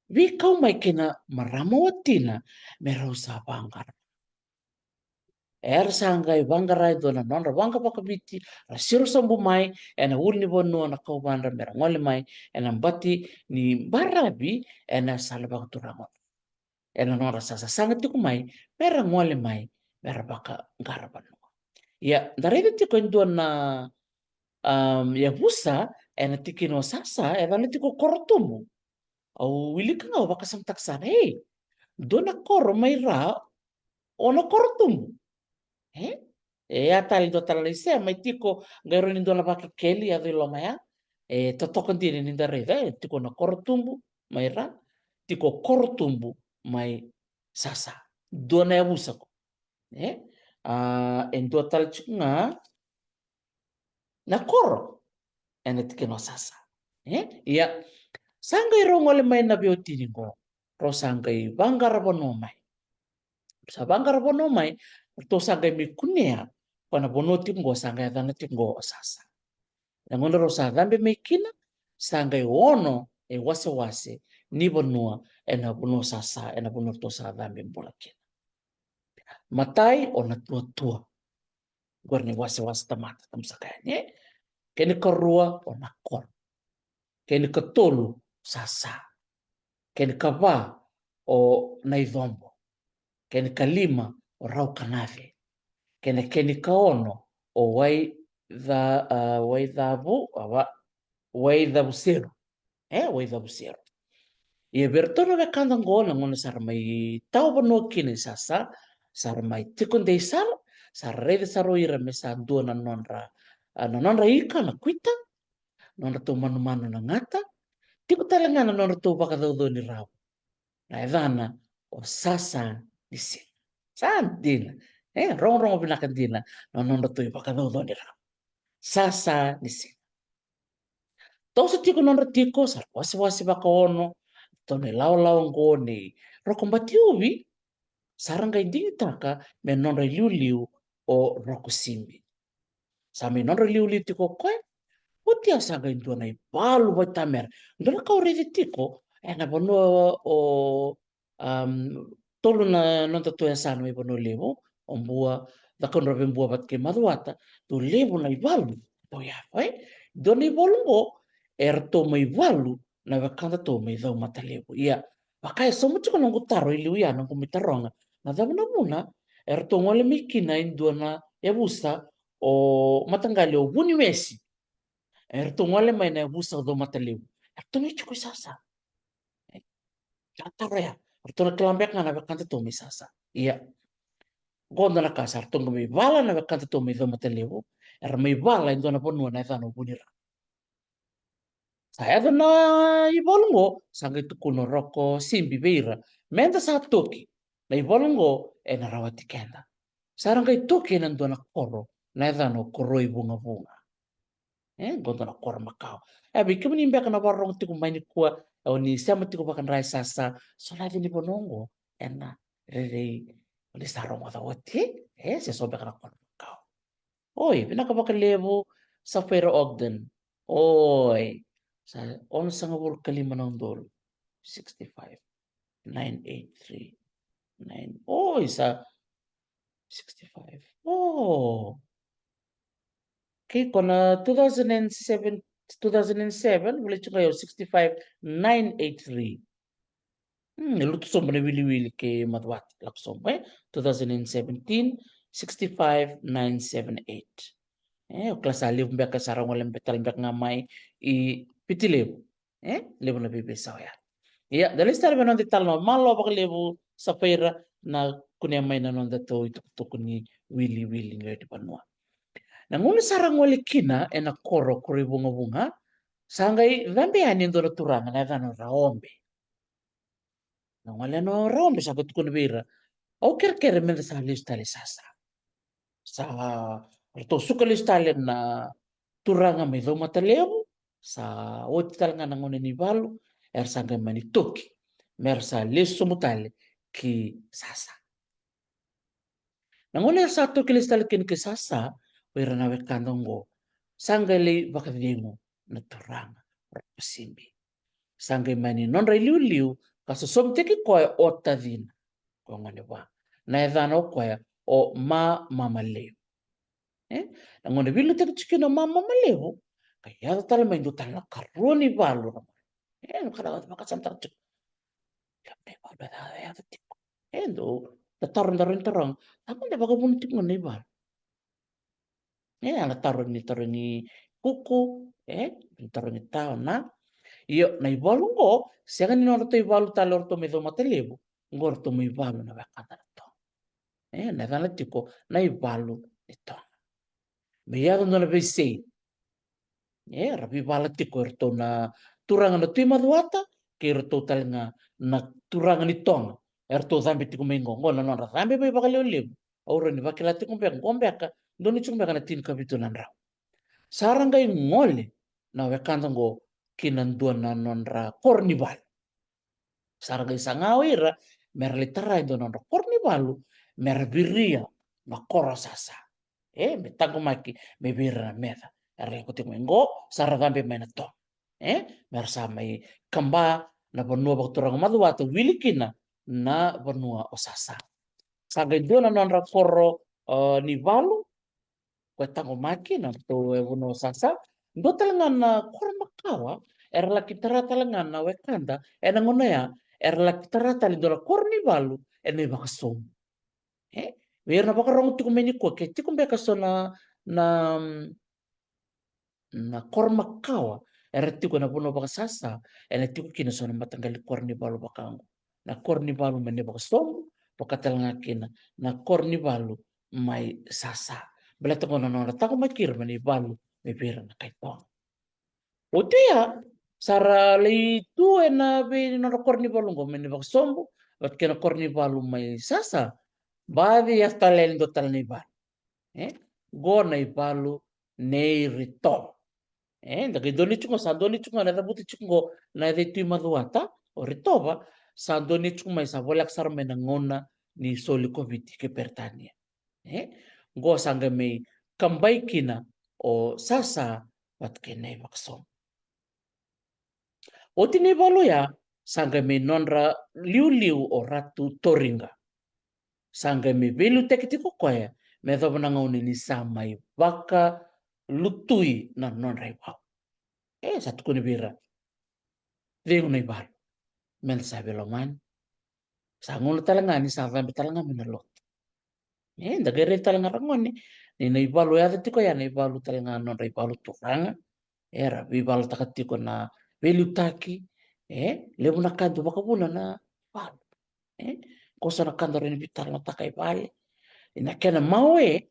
veikau mai kei na marama watina me rau sa vaqara. Era sa qai vaqara e dua na nodra waqa vakaviti, ra siro sobu mai ena ulunivanua na kauvadra me ra gole mai ena bati ni baravi ena sala vakaturaga. Ena nodra sa sasaga tiko mai me ra gole mai me ra vakaqara vanua. Ia, da raica tiko e dua na, um, yavusa ena tikina o Sasa, e yacana tiko Korotubu. Au wilika ga, au vakasamataka sara, ei, dua na koro mai ra o Nakorotubu. E? E a tale dua tale na isema e tiko qai rawa ni dua na vakekeli yaco i loma ya. E totoka dina ni da raica, e tiko Nakorotubu mai ra, tiko Korotubu mai Sasa. Dua na yavusa qo. E? A, e dua tale tiko ga na koro ena tikina o Sasa. E? Ia, sa qai rau gole mai na veiwatini qo, rau sa qai vaqara vanua mai. Sa vaqara vanua mai, ratou sa qai mai kunea, ko na vanua tiko qo sa qai yacana tiko qo o Sasa. Na gauna rau sa cabe mai kina, sa qai ono e wasewase ni vanua ena vanua o Sasa, ena vanua ratou sa cabe bula kina. Matai o Natuatua. Qori ni wasewase tamata, tamusaka yani, e? Kena ikarua o Nakoro. Kena ikatolu Sasa. Kena ikava o Naicobo. Kena ikalima o Raukanace. Kena, kena ikaono o Waica-, a, Waicavu, a, Wa-, Waicavuseru. E, Waicavuseru. Ia vei iratou na wekada qo, na gauna sa ra mai tawa vanua kina i Sasa, sa ra mai tiko dei sara, sa ra raica sara o ira me sa dua na nodra, a, na nodra ika na kuita, nodratou manumanu na gata, tiko tale ga na nodratou vakacaucauni rawa. Na yacana o Sasa ni Siga. Sa dina. E, rogorogo vinaka dina na nodratou ivakacaucauni rawa. Sasa ni Siga. Toso tiko nodra tiko, sa ra wasewase vakaono, ratou na ilawalawa qo nei Roko Batiuvi, sa ra qai digitaka me nodra iliuliu o Roko Sibi. Sa mai nodra iliuliu tiko o koya, oti ya sa qai dua na ivalu vaitamera. Dua na ka au raica tiko ena vanua o, um, tolu na nodatou yasana mai Vanua Levu, o Bua, Cakaudrove, Bua vata kei Macuata, dau levu na ivalu, dau yaco, e? Dua na ivalu qo, eratou mai valu na wekadatou mai Caumatalevu. Ia, vaka e sauma tiko noqu taro e liu ya, noqu mai taroga, na cava na vuna eratou gole mai kina e dua na yavusa o mataqali o Vuniwesi. Eratou gole mai na yavusa o Caumatalevu. Eratou mai tiko i Sasa. E, sa taro ya. Eratou na kila beka ga na wekadatou mai Sasa. Ia. Qo dua na ka, sa ratou qai mai vala na wekadatou mai Caumatalevu. Era mai vala e dua na vanua na yacana o Vunira. Sa yaco na ivalu qo, sa qai tukuna o Roko Sibi vei ira, meda sa toki. Na ivalu qo ena rawati keda. Sa ra qai toki ena dua na koro na yacana o Koroivugavuga. E, qo dua na koro makawa. E, vei kemuni beka na vakarorogo tiko mai nikua, o ni sema tiko vakadra e Sasa, so na yaca ni vanua qo ena rerei o ni sa rogoca oti. E, se so beka na koro makawa. Oi, vinaka vakalevu, Safaira Ogden. Oi, sa onosagavulu ka lima na udolu. Sixty-five, nine eight three, nine. Oi, sa sixty-five. Oh. Kei ko na two thousand and seven, two thousand and seven, vula tiko ga o sixty-five, nine eight three. Hmm, e lutu sobu na wiliwili kei Macuata, lako sobu, e? Two thousand and seventeen, sixty-five, nine seven eight. E, o kila sa levu beka sa ra gole beka tale beka ga mai i Viti Levu. E, levu na veiveisau ya. Ia, da lesu tale vei noda italanoa, malo vakalevu Safaira na kunea mai na nodatou itukutuku ni wiliwili ni lewe ni vanua. Na gauna sa ra gole kina ena koro Koroivugavuga, sa qai cabe yani e dua na turaga na yacana o Raobe. Na gole na Raobe sa qai tukuna vei ira, au kerekere meda sa lesu tale i Sasa. Sa ratou suka lesu tale na turaga mai Caumatalevu, sa oti tale ga na gauna ni valu, era sa qai mani toki. me ra sa lesu sobu tale ki Sasa. Na gauna era sa toki lesu tale kina ki Sasa, o ira na wekada oqo sa qai lai vakacegu na turaga o Rakosibi. Sa qai mai ni nodra iliuliu ka sosomitaki koya o tacina, ko gone vua. Na yacana o koya o Mamamalevu. E na gauna veiliutaki tiko kina o Mamamalevu, ka yaco tale mai dua tale na karua ni valu. E na ka na vakasamataka tiko. Ia na ivalu e yaco tiko. E dou tataro, daru ni taroga, cava na vakavuna tiko ga na ivalu? E a na taro ni tarogi kuku, e ni tarogi tao na. Io, na ivalu oqo sega ni nodratou ivalu tale o ratou mai Caumatalevu. Oqo ratou mai valu na wekada na Toga. E na yacana tiko na ivalu ni Toga. Me yaco dua na veisei, e ra veivala tiko e ratou na turaga na Tui Macuata kei ratou tale ga na turaga ni Toga. E ratou cabe tiko mai qo, qo na nodra cabe mai vakalevulevu. Au rawa ni vakila tiko beka qo beka, donu tiko beka na tinikavitu na drau. Sa ra qai gole na wekada qo ki na dua na nodra koro ni valu. Sa ra qai saga o ira me ra lai tara e dua na nodra koro ni valu me ra viria na koro Sasa. E me taqomaki me vei ira na meca. Era lako tiko mai qo, sa ra cabe mai na Toga. E me ra sa mai kaba na vanua vakaturaga Macuata wili kina na vanua o Sasa. Sa qai dua na nodra koro, e, ni valu, ko e taqomaki na ratou e vanua o Sasa. Dua tale ga na koro makawa era laki tara tale ga na wekada e na gauna ya, era laki tara tale dua na koro ni valu e na ivakasobu. E vei ira na vakarogo tiko mai nikua, ke tiko beka so na, na, na koro makawa era tiko e na vanua vaka-Sasa, e na tiko kina so na mataqali koro ni valu vaka oqo. Na koro ni valu mai na ivakasobu, vaka tale ga kina na koro ni valu mai Sasa. Baleta qo na nodra taqomaki ira mai na ivalu me vei ira na kai Toga. Oti ya, sa ra lai tu e na vei nodra koro ni valu qo mai na ivakasobu vata kei na koro ni valu mai Sasa. Baci yaco tale yani dua tale na ivalu. E qo na ivalu nei Ritova. E da qai donu tiko qo, sa donu tiko qo na cavuta tiko qo na yaca i Tui Macuata, o Ritova. Sa donu tiko mai, sa voleka sara mai na gauna ni soli ko Viti kei Peritania. E qo sa qai mai kabai kina o Sasa vata kei na ivakasobu. Oti na ivalu ya, sa qai mai nodra liuliu o Ratu Toriqa. Sa qai mai veiliutaki tiko koya me yacova na gauna ni sa mai vakalutui na nodra ivau. E sa tukuni vei ira, cegu na ivalu, meda sa veilomani. Sa gauna tale ga ni sa cabe tale ga mai na lotu. E da qai raica tale ga ragone ni na ivalu e yaco tiko ya, na ivalu tale ga nodra ivalu turaga. Era veivalataka tiko na veiliutaki. E levu na ka dau vakavuna na ivalu. E qo so na ka dau rawa ni veitalanoataka e vale. Ena kena mawe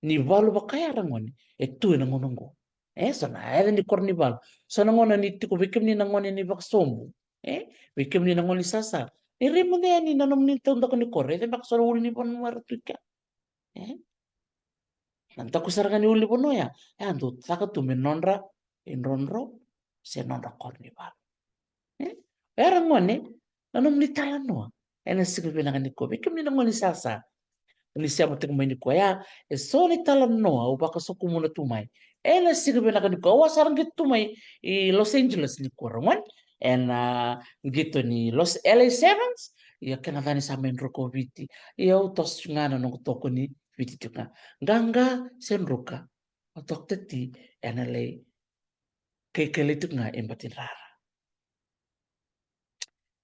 ni valu vakaya ragone e tu ena gauna oqo. E so na yaca ni koro ni valu. So na gauna ni tiko vei kemuni na gone ni vakasobu, e vei kemuni na gone ni Sasa, ni rai mada yani na nomuni taudaku ni koro, e cebeka so na ulunivanua era tu kea. E na daku sara ga ni ulunivanua ya, e a dau caka tu me nodra idrodro se nodra koro ni valu. E era gone, na nomuni talanoa ena siga vinaka nikua, vei kemuni na gone ni Sasa ni sema tiko mai nikua ya, e so ni talanoa au vakasokumuna tu mai ena siga vinaka nikua. Au a sara qito tu mai i Los Angeles nikua ragone, ena qito ni Los L A Sevens. Ia kena ca ni sa mai druka o Viti, ia au toso tu ga na noqu toko ni Viti tu ga. Qaqa se druka, o Doctor T ena lai kaikai lai tu ga e Batidrara.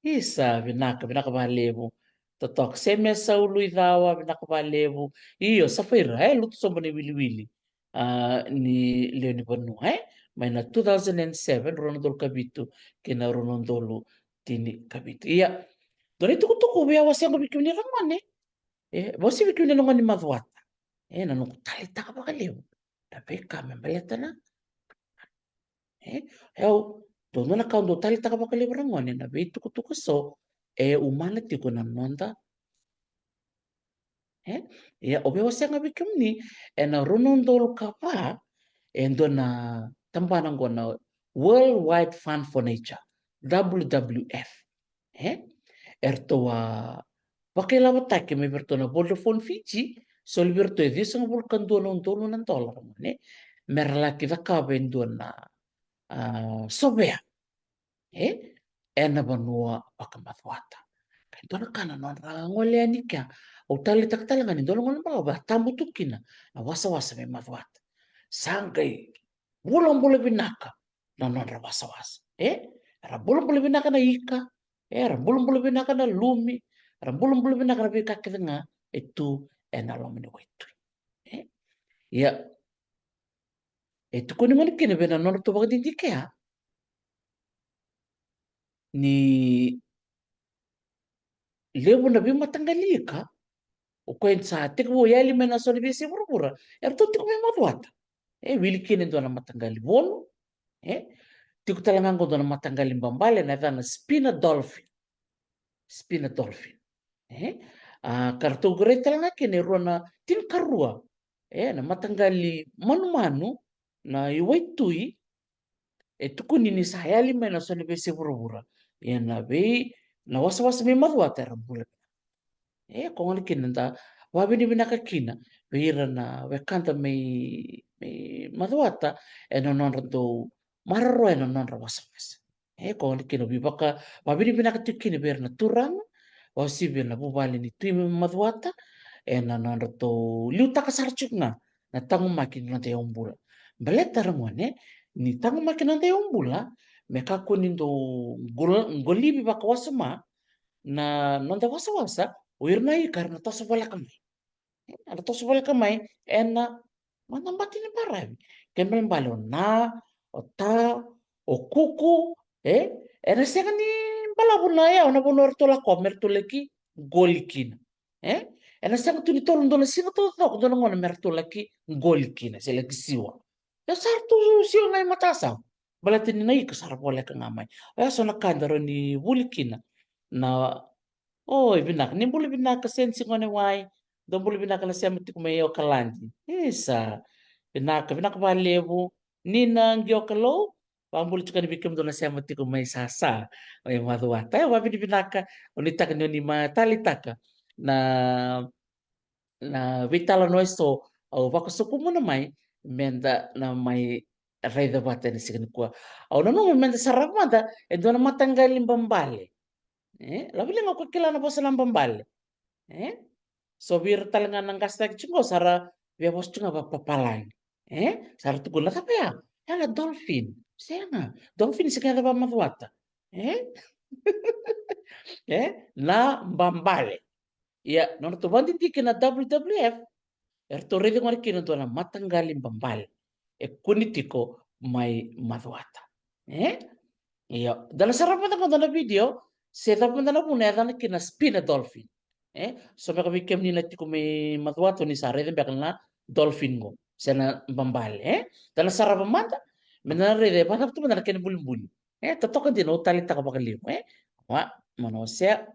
Isa, vinaka, vinaka valevu. Totoka Semesa Uluicawa, vinaka valevu. Io, Safaira, e lutu sobu na iwiliwili, a, ni lewe ni vanua, e mai na two thousand and seven, rua na udolu ka vitu kei na rua na udolu tini ka vitu. Ia, dua na itukutuku via wasea qo vei kemuni ragone. E vausi vei kemuni na gone ni Macuata. E na noqu taleitaka vakalevu na veika me baleta na, e au dau, dua na ka au dau taleitaka vakalevu ragone, na veitukutuku eso e umana tiko na noda. E ia au via wasea ga vei kemuni, ena rua na udolu ka va, e dua na tabana oqo na World Wide Fund for Nature, W W F. E eratou a vakailavotaki mai vei iratou na Vodafone Fiji, soli vei iratou e ciwasagavulu ka dua na udolu na dola, ra gone, me ra laki cakava e dua na, a, sovea, e, ena vanua vakamacuata. Ka e dua na ka na nodra gole yani kea, au taleitaka tale ga ni dua na gone balavu a tabu tu kina na wasawasa mai macuata. Sa qai bulabula vinaka na nodra wasawasa, e? Era bulabula vinaka na ika, e, era bulabula vinaka na lumi, era bulabula vinaka na veika kece ga e tu ena loma ni waitui, e? Ia, e tukuni gona kina vei na nodratou vakadidike ya ni levu na veimataqali ika o koya sa tekivu yali mai na so ni veiyasai vuravura, eratou tiko mai macuata. E wili kina e dua na mataqali vonu, e, tiko tale ga qo dua na mataqali babale na yacana Spina Dolphin. Spina Dolphin. E, a, ka ratou qai raica tale ga kina e rua na tinikarua, e, na mataqali manumanu na iwaitui, e tukuni ni sa yali mai na so ni veiyasai vuravura. Ia na vei, na wasawasa mai macuata era bula. E, ko gona kina da vavinavinaka kina vei ira na wekada mai, mai macuata, ena nodra dau maroroya na nodra wasawasa. E, ko gona kina vei vaka, vavinavinaka tiko kina vei ira na turaga, vakauasivi na vuvale ni Tui mai macuata, ena nodratou liutaka sara tiko ga na taqomaki ni noda yaubula. Baleta ra gone, ni taqomaki na noda yaubula, me kakua ni dau qol-, qolivi vakawasoma na noda wasawasa o ira na ika era na toso voleka mai. E, era toso voleka mai ena matabati ni baravi. Kena ibalebale o na, o ta, o kuku, e, ena sega ni balavu na yawa na vanua eratou lako me ratou laki qoli kina. E, ena sega tu ni tolu, dua na siga taucoko, dua na gauna me ratou laki qoli kina se laki siwa. Ia sa ratou siwa ga i matasawa. Baleta ni na ika sa ra voleka ga mai. Oya so na ka da rawa ni vuli kina. Na, oi, vinaka. Ni bula vinaka Senisi Gonewai. Dou bula vinaka na sema tiko mai Okaladi. Isa. Vinaka, vinaka vakalevu. Ni na qi Okalou. Vakabula tiko yani vei kemudou na sema tiko mai Sasa, mai macuata. E, vavinavinaka, o ni taka ni o ni ma taleitaka na, na veitalanoa eso au vakasokumuna mai, meda na mai raica vata ena siga nikua. Au nanuma meda sarava mada e dua na mataqali babale. E, laveliga ko kila na vosa na babale. E? So vei ira tale ga na qasitaki tiko qo sa ra via vosa tiko ga vakapapalagi. E? Sa ra tukuna na cava ya? Ya na dolphin. Sega. Dolphin sega ni yaca vakamacuata. E? E? Na babale. Ia, nodratou vakadidike na W W F, eratou raica gona kina dua na mataqali babale e kune tiko mai macuata. E? Io, da na sarava mada ga dua na video, se cava mada na vuna e yacana kina Spina Dolphin. E? So beka vei kemuni na tiko mai macuata ni sa raica beka na dolphin qo, se na babale, e? Da na sarava mada, me da na raica e vakacava tu mada na kena bulibuli. E, totoka dina, au taleitaka vakalevu, e? Wa, mona osea.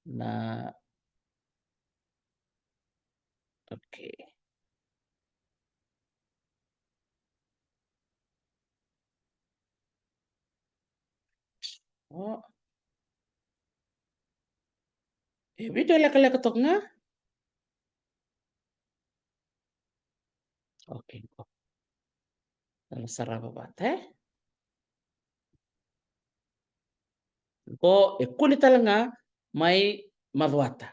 Na, okay. O. E video lekaleka toka ga. Okay, qo. Da na sarava vata, e? Qo e kune tale ga mai macuata.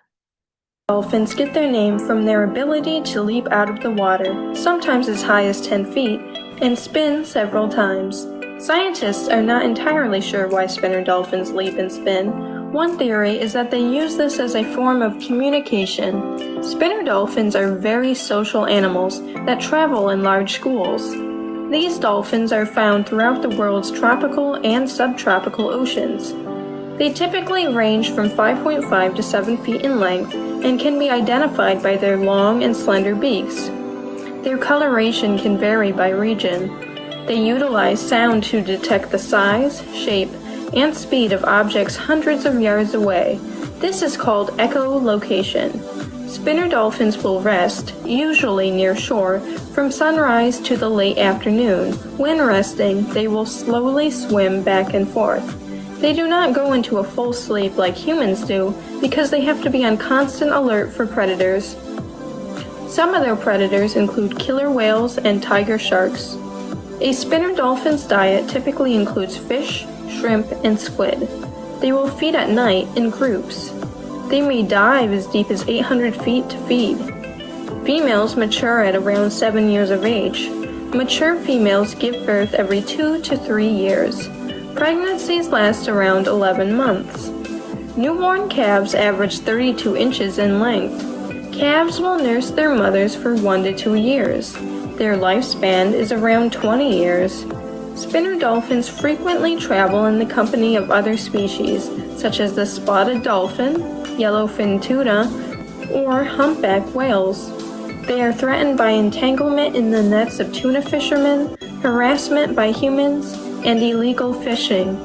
Dolphins get their name from their ability to leap out of the water, sometimes as high as ten feet, and spin several times. Scientists are not entirely sure why spinner dolphins leap and spin. One theory is that they use this as a form of communication. Spinner dolphins are very social animals that travel in large schools. These dolphins are found throughout the world's tropical and subtropical oceans. They typically range from five point five to seven feet in length and can be identified by their long and slender beaks. Their coloration can vary by region. They utilize sound to detect the size, shape, and speed of objects hundreds of yards away. This is called echolocation. Spinner dolphins will rest, usually near shore, from sunrise to the late afternoon. When resting, they will slowly swim back and forth. They do not go into a full sleep like humans do because they have to be on constant alert for predators. Some of their predators include killer whales and tiger sharks. A spinner dolphin's diet typically includes fish, shrimp, and squid. They will feed at night in groups. They may dive as deep as eight hundred feet to feed. Females mature at around seven years of age. Mature females give birth every two to three years. Pregnancies last around eleven months. Newborn calves average thirty-two inches in length. Calves will nurse their mothers for one to two years. Their lifespan is around twenty years. Spinner dolphins frequently travel in the company of other species, such as the spotted dolphin, yellowfin tuna, or humpback whales. They are threatened by entanglement in the nets of tuna fishermen, harassment by humans, and illegal fishing.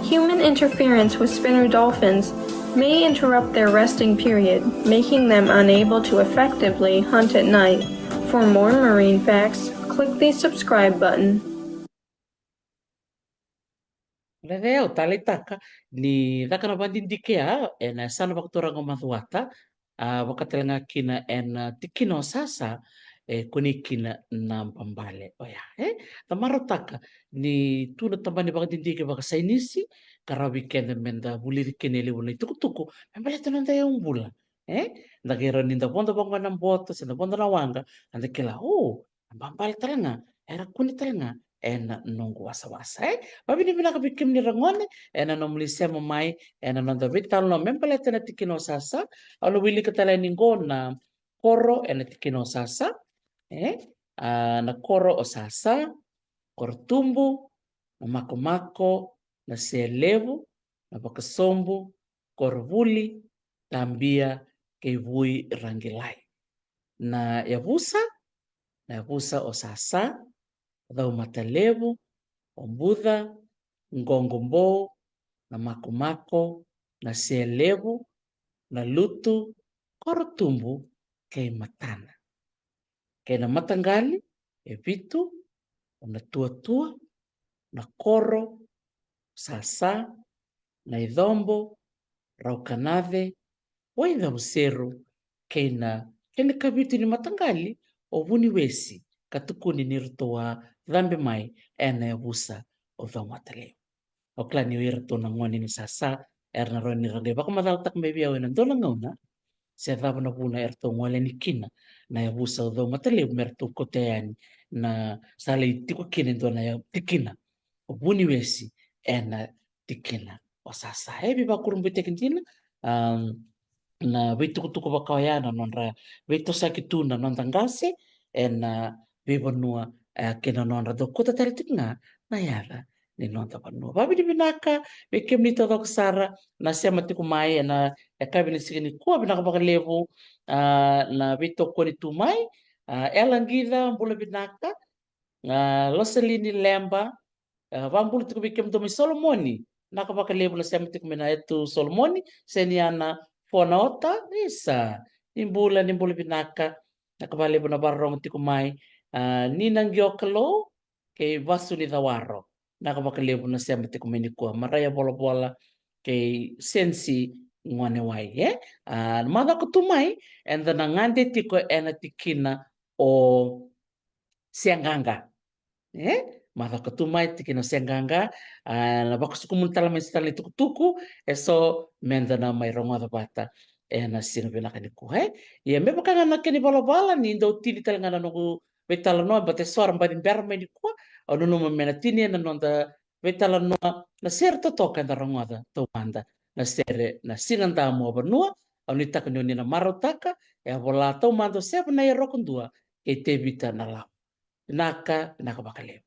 Human interference with spinner dolphins may interrupt their resting period, making them unable to effectively hunt at night. For more marine facts, click the subscribe button. Raica, au taleitaka ni caka na vakadidike ya ena yasana vakaturaga o Macuata, a vaka tale ga kina ena tikina o Sasa, e kune kina na babale oya. E da marautaka ni tu na tabana ni vakadidike vakasainisi ka rawa vei keda me da vulici kina e levu na itukutuku me baleta na noda yaubula. E da qai rawa ni da vodo vaqo na boto se da vodo na waqa, a da kila, o, na babale tale ga era kune tale ga ena noqu wasawasa. E vavinavinaka vei kemuni ragone ena nomuni sema mai ena noda veitalanoa me baleta na tikina o Sasa. Au na wilika tale yani qo na koro ena tikina o Sasa. E a na koro o Sasa, Korotubu, na Makomako, na Selevu, na Vakasobu, Korovuli, Tabia kei Vuiraqilai. Na yavusa, na yavusa o Sasa, o Caumatalevu, o Buca, Qoqobou, na Makomako, na Selevu, na Lutu, Korotubu kei Matana. Kei na mataqali e vitu, o Natuatua, Nakoro, Sasa, Naicobo, Raukanace, Waicavuseru kei na kena ikavitu ni mataqali o Vuniwesi, ka tukuni ni ratou a cabe mai ena yavusa o Caumatalevu. Au kila ni o iratou na gone ni Sasa era na rawa ni ra qai vakamacalataka mai vei au ena dua na gauna se cava na vuna eratou gole yani kina na yavusa o Caumatalevu me ratou kauta yani na sa lai tiko kina e dua na ya- tikina o Vuniwesi ena tikina o Sasa. E veivakurabuitaki dina, am, na veitukutuku vaka oya na nodra veitosaki tu na noda qase ena veivanua, e, kei na nodra dau kauta tale tiko ga na yaca ni noda vanua. Vavinavinaka vei kemuni taucoko sara na sema tiko mai ena yakavi ni siga nikua, vinaka vakalevu, a, na veitokoni tu mai, a, Ela Qica, bula vinaka, a, Loselini Leba, a, vabula tiko vei kemudou mai Solomoni, vinaka vakalevu na sema tiko mai na yatu Solomoni, se ni a na Fonaota, isa, ni bula, ni bula vinaka, vinaka vakalevu na vakarorogo tiko mai, a, Nina Qiokalou, kei Vasu ni Cawaro, vinaka vakalevu na sema tiko mai nikua, Maraia Volavola, kei Sensi Gonewai, e? A, na macawa ka tu mai, eda na gade tiko ena tikina o Seaqaqa. E? Macawa ka tu mai tikina o Seaqaqa, a, na vakasokumuni tale mai se tale na itukutuku eso meda na mai rogoca vata ena siga vinaka nikua, e? Ia me vaka ga na kena ivalavala ni dau tini tale ga na noqu veitalanoa, baleta eso era baci bera mai nikua, au nanuma me na tini ena noda veitalanoa na sere totoka eda rogoca taumada, na sere Na Siga Damu o Vanua. Au nuitaka ni oni na marautaka, e a vola taumada o Sevanai Rokudua kei Tevita Nalawa. Vinaka, vinaka vakalevu.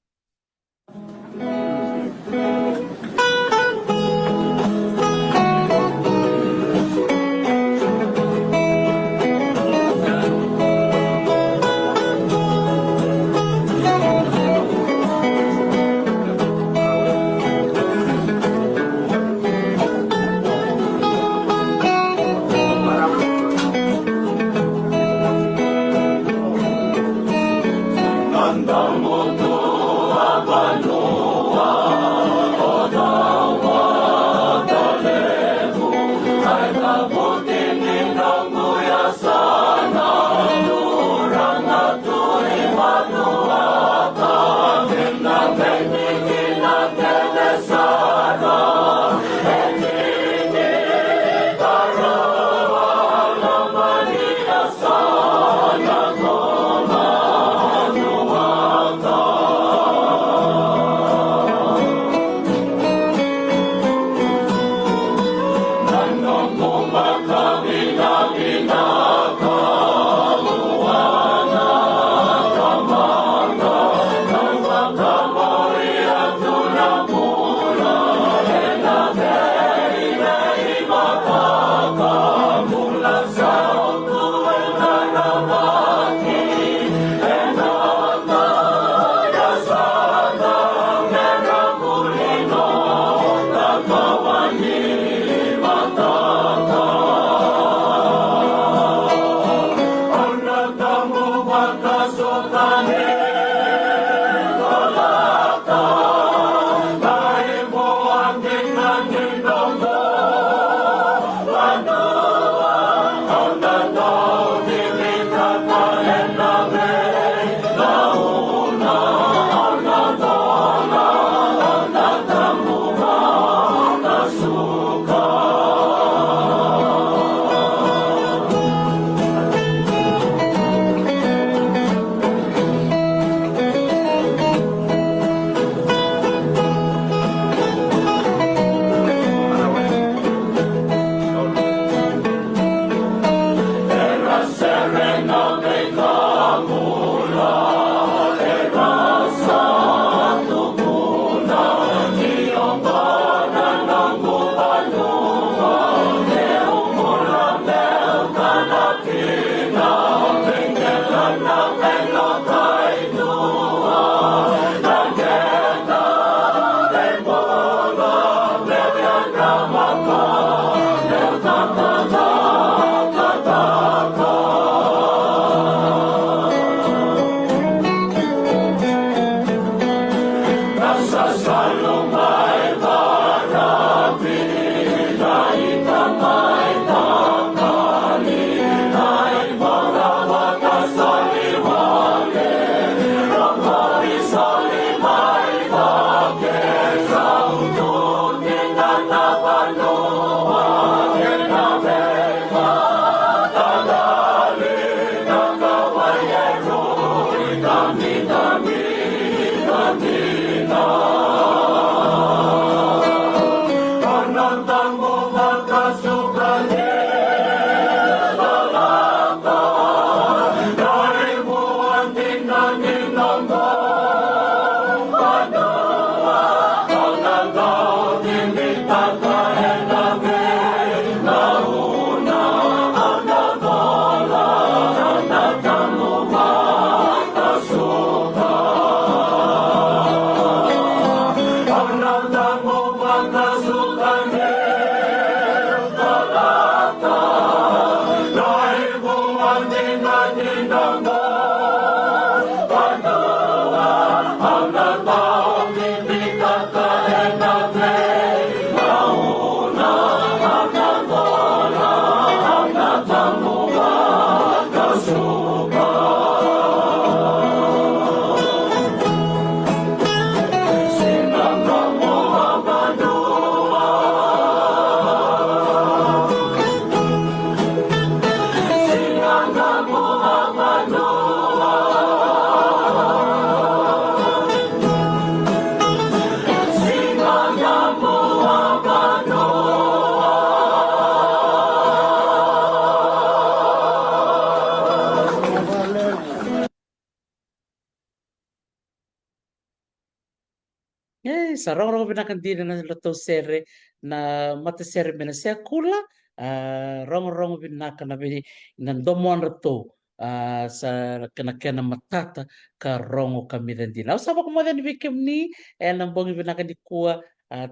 E, sa rogorogo vinaka dina na lotou sere, na matasere mai na Sekula. A, rogorogo vinaka na vei na domodratou. A, sa na kena matata ka rogo ka mica dina. Au sa vakamoce yani vei kemuni ena bogi vinaka nikua. A,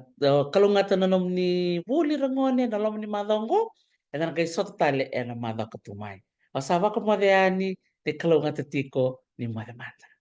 kalougata na nomuni vuli ragone ena loma ni macawa oqo. Eda na qai sota tale ena macawa ka tu mai. Au sa vakamoce yani, ni kalougata tiko, ni moce mada.